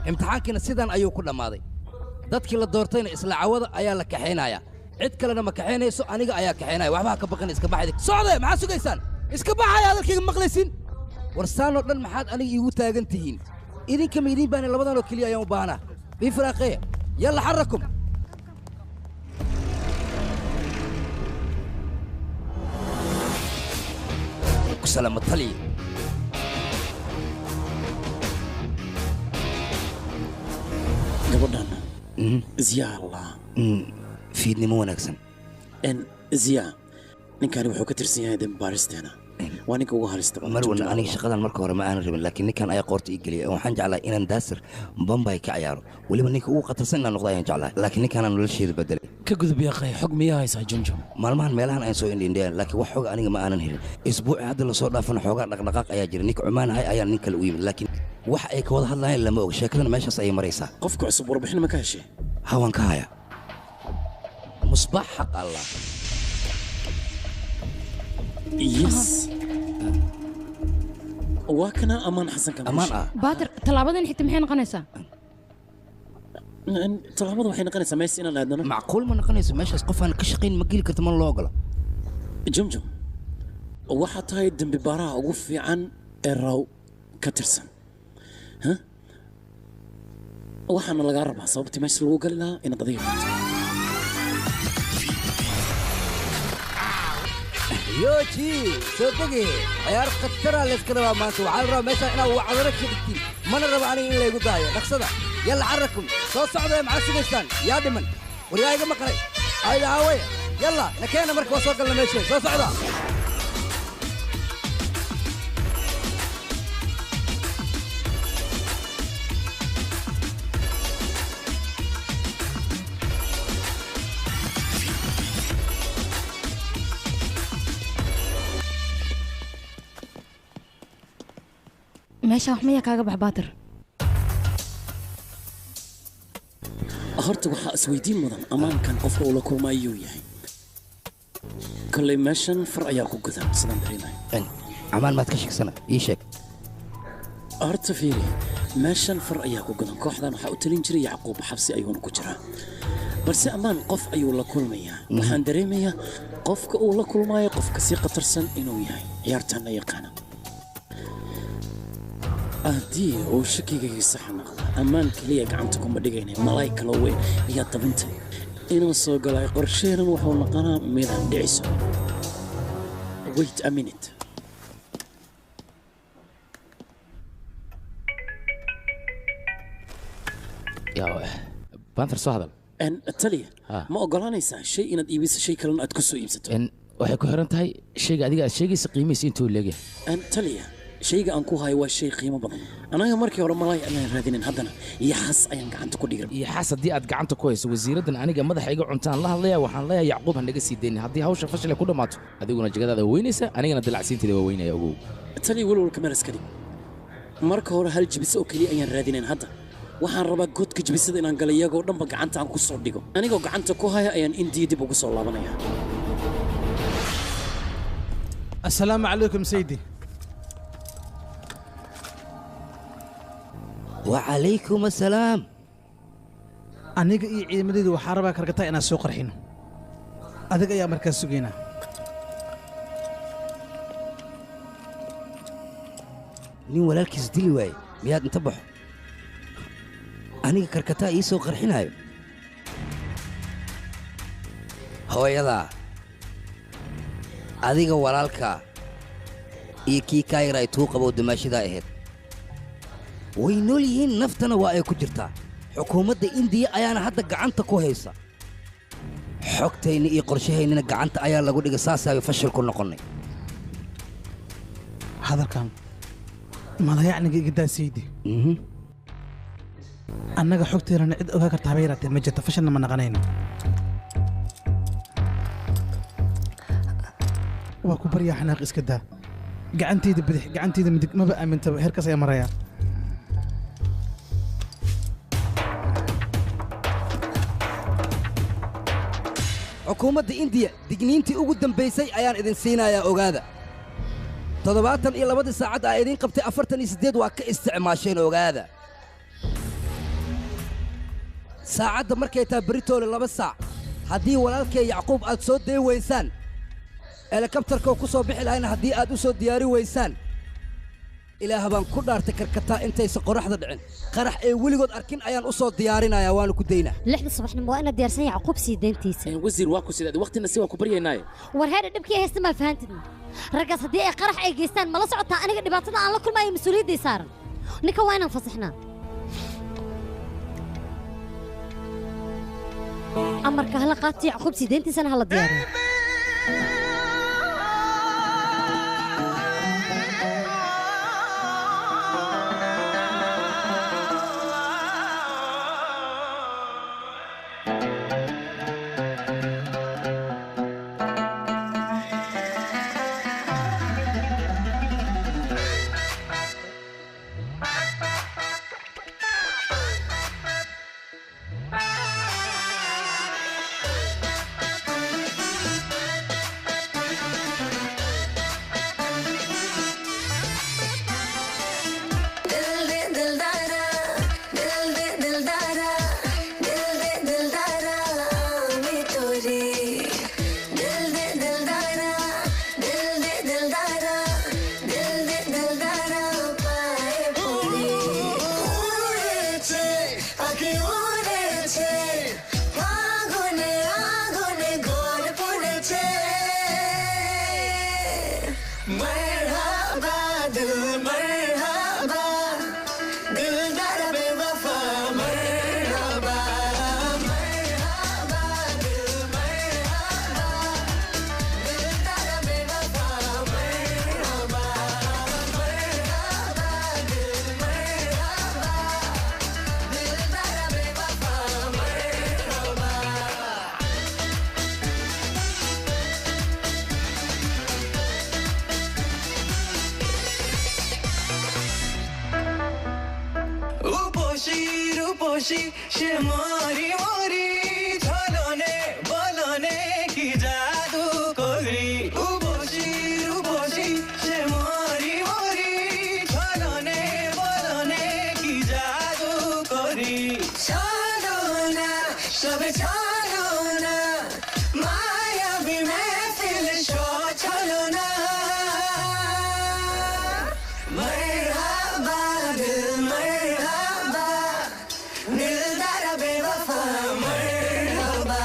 imtixaankiina, sidan ayuu ku dhammaaday. Dadkii la doortayna isla cawada ayaa la kaxaynayaa, cid kalena ma kaxaynayso, aniga ayaa kaxaynaya. Waxba ha ka baqin, iska baxayda. Socde, maxaad sugaysaan? Iska baxaya. Hadalkayga maqlaysin? War saanoo dhan maxaad aniga iigu taagan tihiin? Idinka ma idiin baahna, labadan oo keliya ayaan u baahnaa. Bii firaaqeeya, yalla xarrakum. Ku salaamo taliya. Gabadhan Ziyaa Allah. Fiidnimo wanaagsan. Ziya, ninkani wuxuu ka tirsan yahay dembi baaristeena, waa ninka ugu halista badan. Marwan, aniga shaqadan marka hore ma aanan rabin, laakiin ninkan ayaa qoorta ii geliyay. Waxaan jeclaa inaan Daasir Bombay ka ciyaaro, weliba ninka ugu khatarsan inaan noqdo ayaan jeclaa, laakiin ninkaanaan nolosheedu bedelay. Ka gudub yaaqay, xog miyaa haysaa Jumjum? Maalmahan meelahan ayaan soo indhindhiyaan, laakiin wax xoga aniga ma aanan helin. Isbuuci hadda lasoo dhaafana xoogaa dhaqdhaqaaq ayaa jira. Ninka Cumaan ahay ayaa nin kale u yimid, laakiin wax ay ka wada hadlayaan lama og. Sheekadana meeshaas ayay maraysaa. Qofka cusub warbixin ma ka heshay? Ha, waan ka hayaa. Musbaax xaq Allah. Yes, waa kana Amaan Xasanka. Amaan ah. Baatir, tallaabadan xigta maxay noqonaysaa? Tallaabada waxay noqonaysaa meesha inaan aadnano. Macquul ma noqonayso meeshaas, qof aan ka shaqayn ma geli karto, mana loo ogola. Jumjum, waxaa tahay dembi baaraha ugu fiican ee Raw ka tirsan. Ha, waxaana lagaa rabaa sababtii meesha lagu gali lahaa inaad adiga qabto. Yooji, soo dege. Ciyaar khatara layska rabaa maanta. Waxaa la rabaa meeshaan inaad wacdaro ka dhigtiin, mana raba aniga in laygu daayo. Dhaqsada, yalla xarrakum, soo socdee. Maxaa sugaysaan? Yaa dhiman? War yaa iga maqlay? Ayda aawaya, yalla nakeena. Marka waa soo galna meesha, soo socda. Meeshaan wax mayaa kaaga bax Baatir? Horta waxaa isweydiin mudan ammaankan qofka uu la kulma ayuu yahay. Kolley meeshan far ayaa ku gudan sidaan dareemayo. Amaan maad ka sheegsana ii sheeg. Horta fiiri, meeshan far ayaa ku gudan. Kooxdan waxaa u talin jiray Yacquub, xabsi ayuuna ku jiraa. Balse ammaan qof ayuu la kulmayaa. Waxaan dareemayaa qofka uu la kulmaayo qof kasii khatarsan inuu yahay, ciyaartanna yaqaana. Haddii uu shakigayga sax noqdo, ammaan keliya gacanta kuma dhigaynay, malaay kaloo weyn ayaa dabintay inuu soo galay. Qorsheenan wuxuu noqonaa midaan dhiciso. Wait a minute. Yaa Baantar, soo hadal. Taliya, ma ogolaanaysaa shay inaad iibiso, shay kalena aad ku soo iibsato? Waxay ku xiran tahay shayga adiga aad sheegaysa qiimihiisa intuu leegyahay. Taliya, shayga aan ku hayo waa shay qiimo badan. Anaga markii hore malaay ayaan raadinin, haddana yaxaas ayaan gacanta ku dhigay. Yaxaas haddii aad gacanta ku hayso, wasiiraddan aniga madaxa iga cuntaan la hadlaya. Waxaan leeyahay Yacquub ha naga sii deynin. Haddii hawsha fashil ay ku dhammaato, adiguna jagadaada waa weynaysa, anigana dilacsiinteeda waa weynaya, ogow. Taliya, walwalka meel iska dhig. Marka hore hal jibis oo keliya ayaan raadinin, hadda waxaan rabaa godka jibisada inaan galo, iyagoo dhanba gacanta aan ku soo dhigo. Anigoo gacanta ku haya ayaan Indiya dib ugu soo laabanaya. Assalaamu calaykum sayidi. Wacalaykum assalaam. Aniga iyo ciidamadaydu waxaa rabaa Karkataa inaan soo qarxino. Adiga ayaa markaas sugaynaa. Nin walaalkiis dili waaye miyaad inta baxo aniga Karkataa ii soo qarxinaayo? Hooyadaa, adiga walaalkaa iyo kii kaa yar ay tuu qabow dumaashadaa ahayd way nool yihiin, naftana waa ay ku jirtaa. Xukuumadda Indiya ayaana hadda gacanta ku haysa xogtayna iyo qorshahaynana gacanta ayaa lagu dhigay. Saasaabay fashil ku noqonnay. Hadalkan malayacniga iga daa sayidi. Annaga xogteennana cid ogaa karta haba yaraatee ma jirto, fashilna ma naqanayno. Waa ku baryaa, xanaaq iska daa. Gacantayda bidix, gacantayda midig maba aamintaba, heerkaas ayaa marayaa. Xukuumadda Indiya digniintii ugu dambaysay ayaan idin siinayaa, ogaada. 72-dii saacad aa idiin qabtay, 48 waa ka isticmaasheen, ogaada. Saacadda markay tahay beritoole 2 saac, haddii walaalkay Yacquub aad soo day weysaan, helikabtarkoo ku soo bixi lahayna haddii aad u soo diyaari weysaan, Ilaah baan ku dhaartay, Karkataa intaysa qorraxda dhicin qarax ee weligood arkin ayaan u soo diyaarinayaa, waanu ku daynaa. 6-da subaxnimo waa inaad diyaarsan Yacquub sii deyntiisa. Wasiir, waa ku sidaad waqtina si waa ku baryaynaaye. War heedha, dhibkii haysta maa fahantidna? Raggaas haddii ay qarax ay geystaan, mala socotaa aniga dhibaatada aan la kulmaayo mas-uuliyadday saaran? Ninka waa inaan fasaxnaa. Amarka hala qaato, Yacquub sii deyntiisana hala diyaariyo. दिल दे दिलदारा, दिल दे दिलदारा, दिल दे दिलदारा मैं तोरे। दिल दे दिलदारा, दिल दे दिलदारा, दिल दे दिलदारा पाए पूरे। উড়েছে পাখি উড়েছে, আগুনে আগুনে ঘর পড়েছে। मरहबा दिल मरहबा, दिलदार बेवफा मरहबा। मरहबा दिल मरहबा, दिलदार बेवफा मरहबा। मरहबा दिल मरहबा, दिलदार बेवफा। Urvashi রূপসী সে মরি মরি ছলনে বলনে কি জাদু করি উর্বশী রূপসী সে মরি মরি ছলনে বলনে কি জাদু করি চলো না সবে চলো না মায়াবী মেহফিল শো চলো না मरहबा दिल मरहबा दिलदार बेवफा मरहबा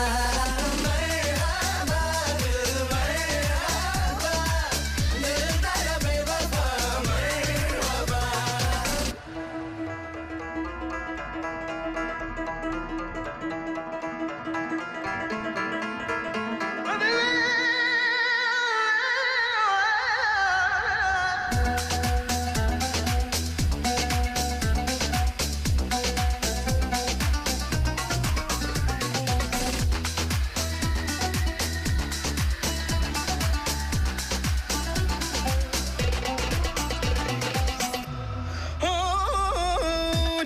मरहबा दिल मरहबा दिलदार बेवफा मरहबा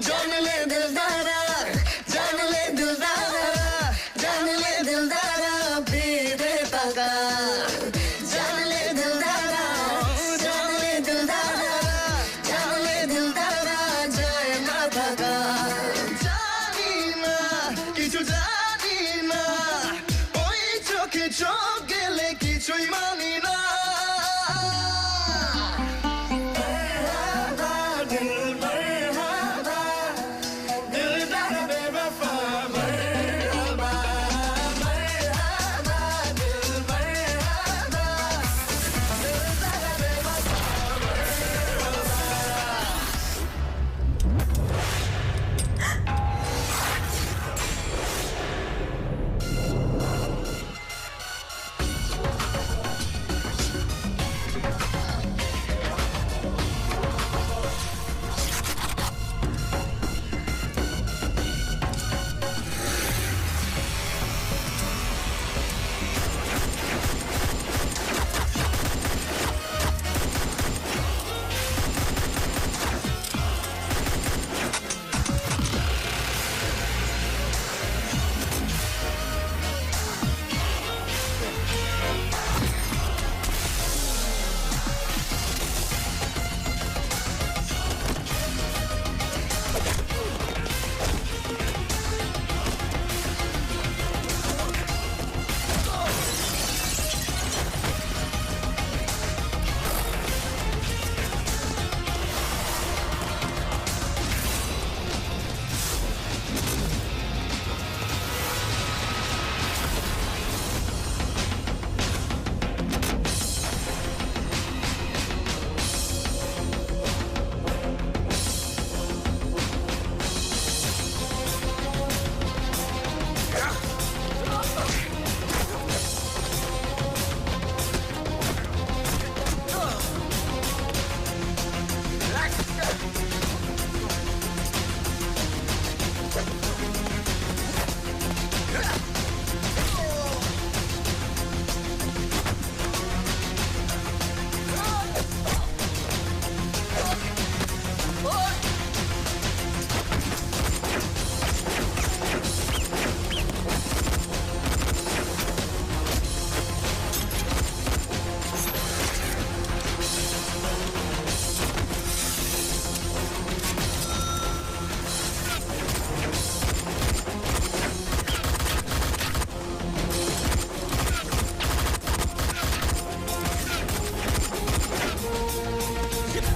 जान ले दिलदारा जान ले दिलदारा जान ले दिलदारा फिरे तका जान ले दिलदारा जान ले दिलदारा जान ले दिलदारा जाए ना थका জানি না কিছু জানি না ওই চোখে চোখ গেলে কিছুই মানি না मरहबा दिल मरहबा दिलदार बेवफा मरहबा मरहबा दिल मरहबा दिलदार बेवफा मरहबा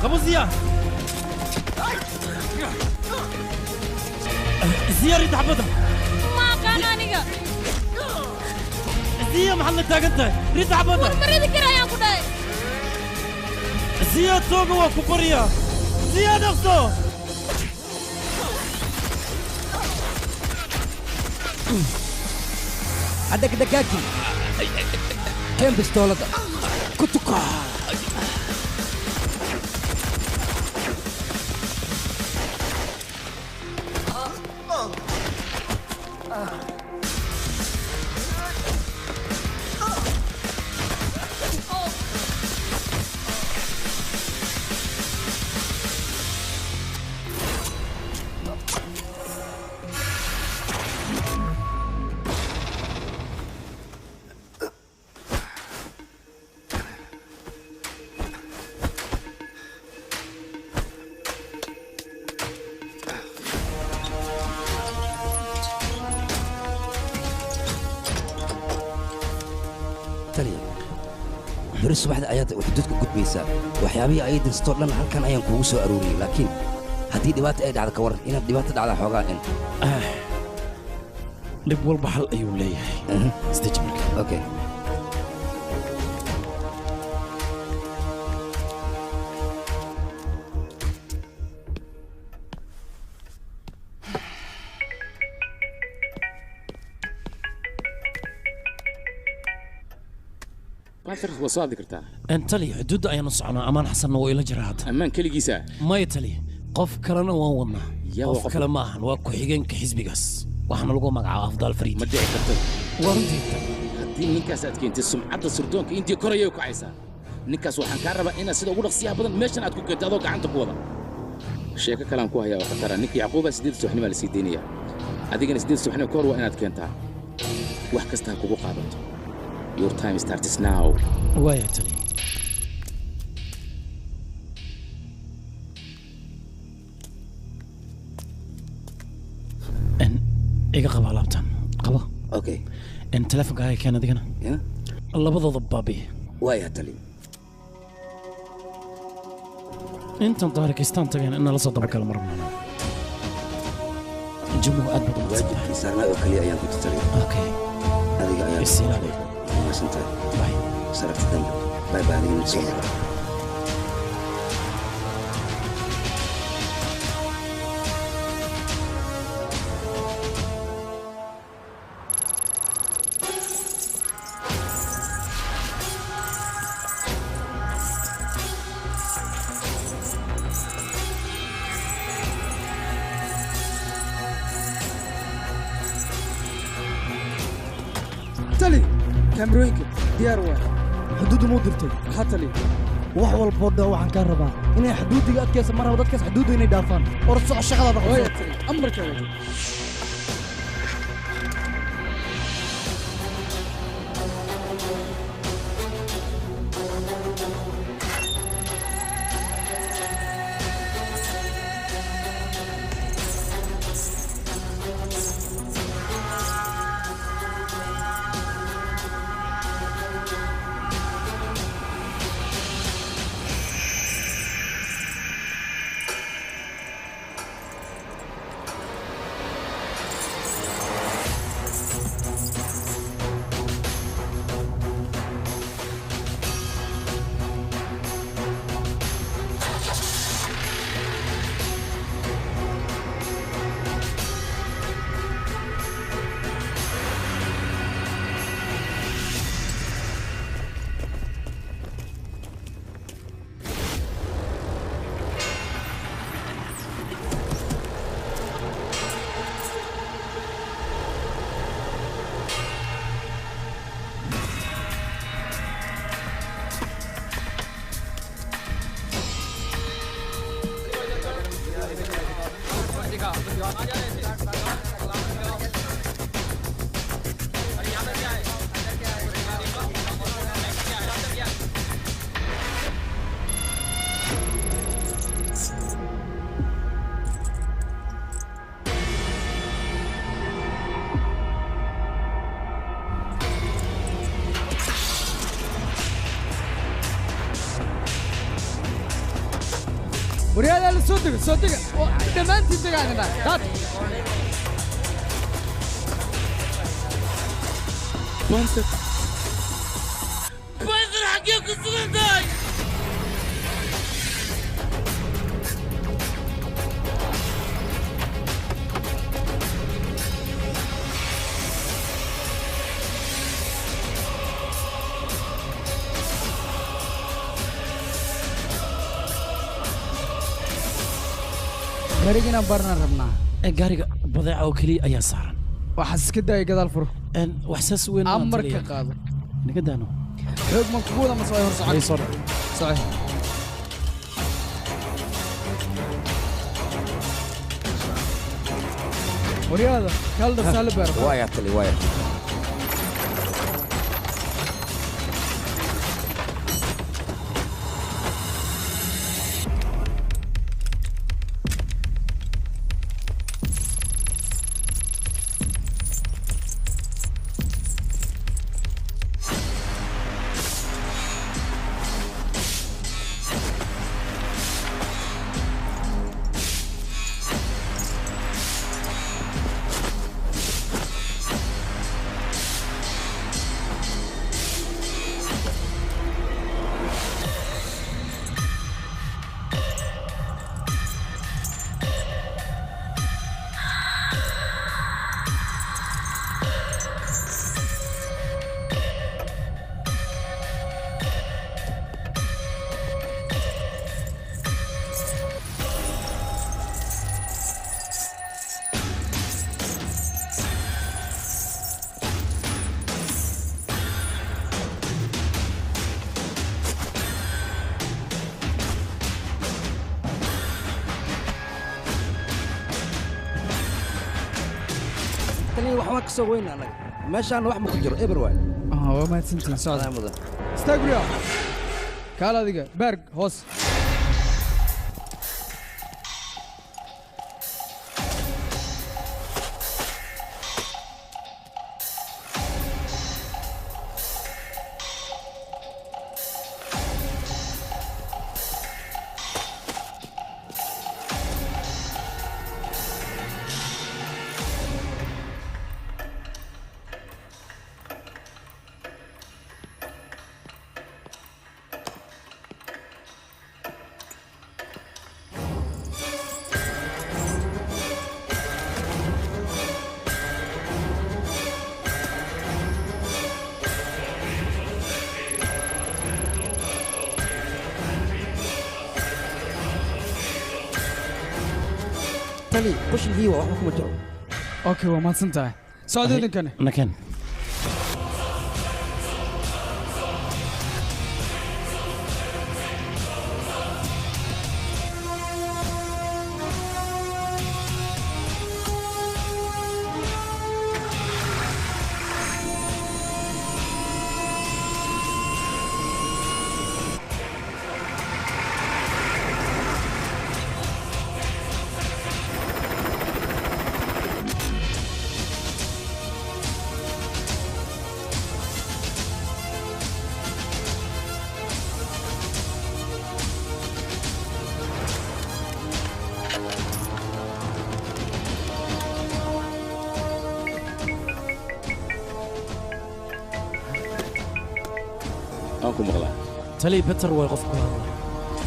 Qabo Ziya. Ziya rid xabada. Ma aqaan aniga. Ziya maxaad la taagan tahay? Rid xabada. War ma ridi karayaan ku dhahay. Ziya tooga waa ku baryaa. Ziya dhaqso. عندك دكاكي كم بستولة كتكا Beri subaxda ayaad xuduudka gudbaysaa. Waxyaabihii ay dirstoo dhan halkan ayaan kuugu soo aruuriyey, laakiin haddii dhibaata ay dhacdo ka waran, inaad dhibaata dhacda xoogaa in dhib walba xal ayuu leeyahay. Isdeji marka. Okay. Waa soo hadli kartaa. Taliya, xuduudda ayaanu soconaa. Amaan Xasanna waa ila jiraa hadda. Ammaan keligiisa? Maya taliya, qof kalena waan wadnaa. Yaa waa qof qof- kale ma ahan, waa ku-xigeenka xisbigaas, waxaana lagu magacaaba Afdaal Fariid. Ma dhici karto. Waa runtii. Haddii ninkaas aad keentay, sumcadda sirdoonka intii korayay u kacaysaa. Ninkaas waxaan kaa rabaa inaad sida ugu dhaqsiyaha badan meeshan aad ku keento adoo gacanta ku wada. Sheeko kalean ku hayaa oo khatara. Ninka Yacquuba 8 subaxnimaa la sii deynayaa, adigana 8 subaxnimo ka hor waa inaad keentaa. Wax kasta ha kugu qaadato. Your time starts now. Waaya taliya. Iga qaba alaabtan, qabo. Okay. Teleefonkaaga keen adigana. Labadooda baabi. Waaya taliya. Intan taarikistaan tageen in nala soo dabagalo marnana. Jumuhu, aad baad umahadsan. Waajibkii saarnaa oo keliya ayaan ku taliya. Okay. Adiga ayaa is ilaali. Mahadsantahay. Bye. Saragti dambe. Bye bye, adigana soo noqo. Tali, kaamirooyinka diyaar waay. Xuduudda muu dirtay? Ha tali. Wax walboo dhaa waxaan kaa rabaa inay xuduudiga adkaysa. Mar raba dadkaas xuduudda inay dhaafaan. Orod, soco, shaqadaada qabso. Waaya tali, amarkaaga. Waryaalaha, la soo dega, soo dega. Dhammaantiin degaanana daad. Banter. Banter, xaggee ku sugan tahay? Gaariga inaan baarnaan rabnaa. Gaariga badeeca oo keliya ayaa saaran. Waxaas iska daaya, gadaal furo. Wax saas weyn ma amarka taliya. Qaado. Naga daano. Xoog man kugu wada mase way hor socon? Ay, soo dhac. Soco. Waryaada kaal dhaqsaa la baaro. Waaya tali, waaya. Taliya wax waan ka soo weyna annaga. Meeshaan wax ma ku jiro, eber waay. Waa mahadsantihiin, socda. Mudan. Istaag guryaha. Kaal adiga, baarg hoos. Tali, qoshlihii waa waxba kuma jiro. Okay, waa mahadsan tahay. Socda idinkana. Nakeen. Aan ku maqlaa. Taliya, Beter way qof ku hadlay.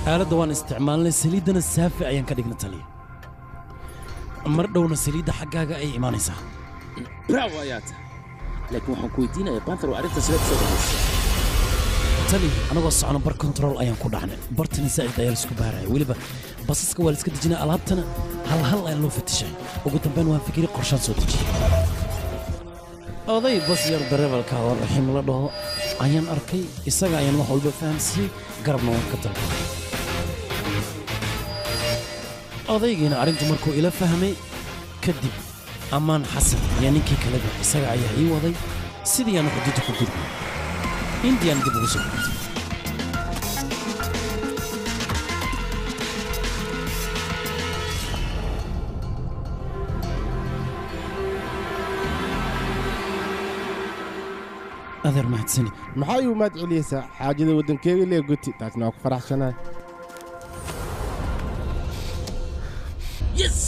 Aaladda waan isticmaalnay, saliiddana saafi ayaan ka dhignay taliya. Mar dhowna saliidda xaggaaga ay imaanaysaa. Bravo ayaa tahay, laakiin waxaan ku weydiinayaa, Panther, waa arrinta sidee kusoo dhamaysay? Taliya, anagoo socono bar control ayaan ku dhacnay. Bartana zaa'id ayaa laisku baaraya, weliba basaska waa la iska dejinaya, alaabtana hal hal ayaa loo fatishay. Ugu dambeyn waan fikiri, qorshaan soo dejiyey. Oday bas yar dareebalka oo Raxiim la dhaho ayaan arkay, isaga ayaan wax walba fahamsiiyey, garabna waan ka dalbaday. Odaygiina arrintu markuu ila fahmay kadib, Ammaan Xasan ayaa ninkii kaleba isaga ayaa ii waday. Sidii aan xuduudda ku gudbay, Indian dib ugu soo qabtay. Adeer, mahadsanid. Maxaa igu mahad celiyeysaa? Xaajada waddankeega lee guti, taasna waa ku faraxsanahay. Yes.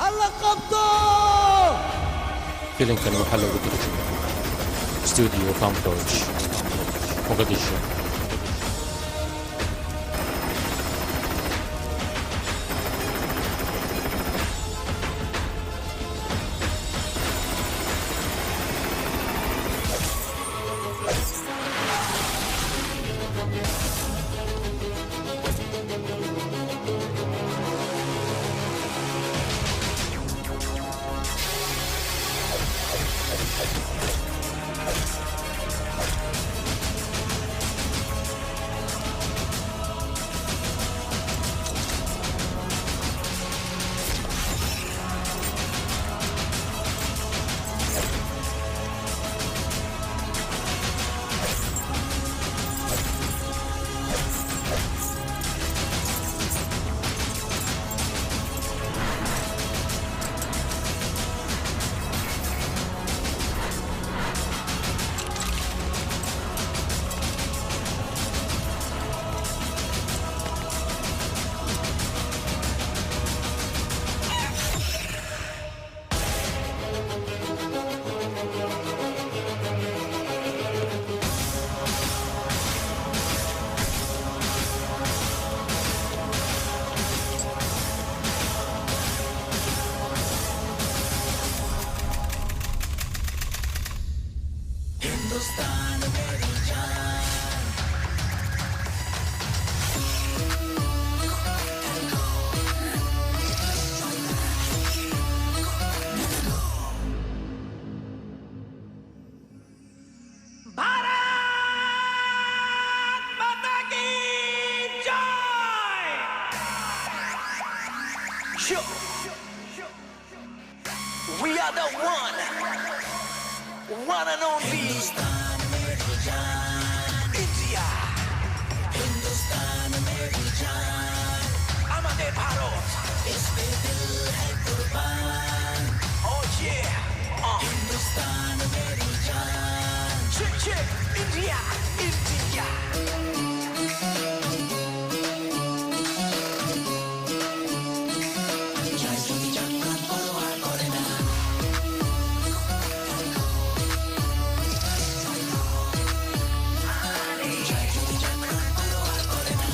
Alla qabto. Filimkan waxaa loogu turjumay Studio Fanproj, Mogadishu. Hindustan मेरी जान। Bharat. one and only Hindustan मेरी जान India Hindustan मेरी जान আমাদের ভারত इस पे दिल है कुर्बान Oh yeah Hindustan मेरी जान Check check India India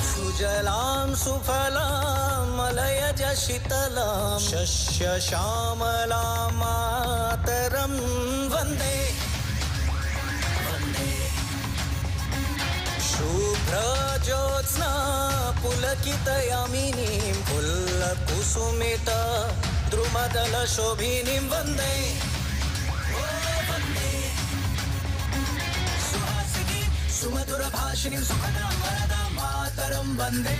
सुजलां सुफलां मलयज शीतलां शस्यश्यामलां मातरं वन्दे वन्दे शुभ्रज्योत्स्ना पुलकितयामिनीं फुल्लकुसुमित द्रुमदलशोभिनीं वन्दे वन्दे सुहासिनीं सुमधुरभाषिणीं सुखदां वरदां मातरं वन्दे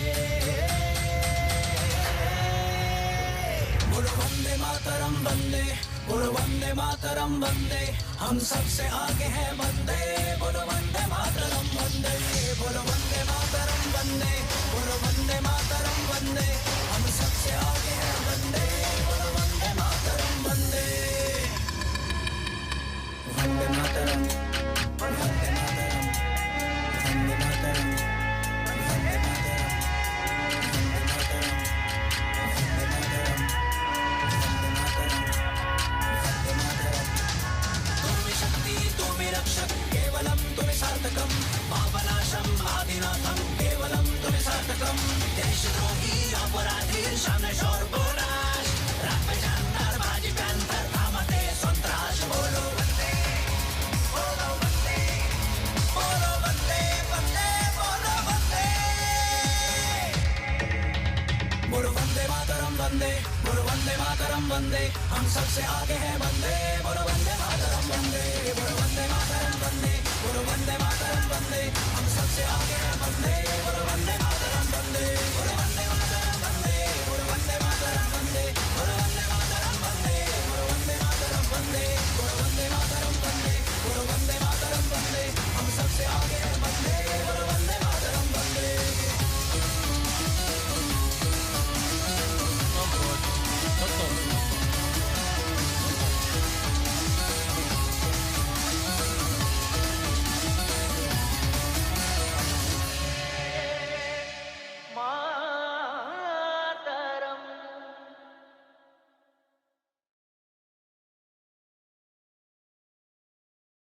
बोलो वन्दे मातरं वन्दे बोलो वन्दे मातरं वन्दे हम सबसे आगे हैं वन्दे बोलो वन्दे मातरं वन्दे बोलो वन्दे मातरं वन्दे बोलो वन्दे मातरं वन्दे हम सबसे आगे हैं वन्दे बोलो वन्दे मातरं वन्दे वन्दे मातरं वन्दे मातरं वन्दे मातरं वन्दे मातरं वन्दे मातरं वन्दे मातरं वन्दे मातरं वन्दे मातरं तुमि शक्ति तुमि रक्षक केवलं तुमि सार्थकं पापनाशं आदिनाथं केवलं तुमि सार्थकं देशद्रोही अपराधी सामने সর্বনাশ রাখবে জান্নার বাজি প্যান্থার থামাতে সন্ত্রাস বলো বন্দে বলো বন্দে বলো বন্দে বন্দে বলো বন্দে बोलो वंदे मातरम वंदे बोलो वंदे मातरम वंदे हम सबसे आगे हैं वंदे बोलो वंदे मातरम वंदे।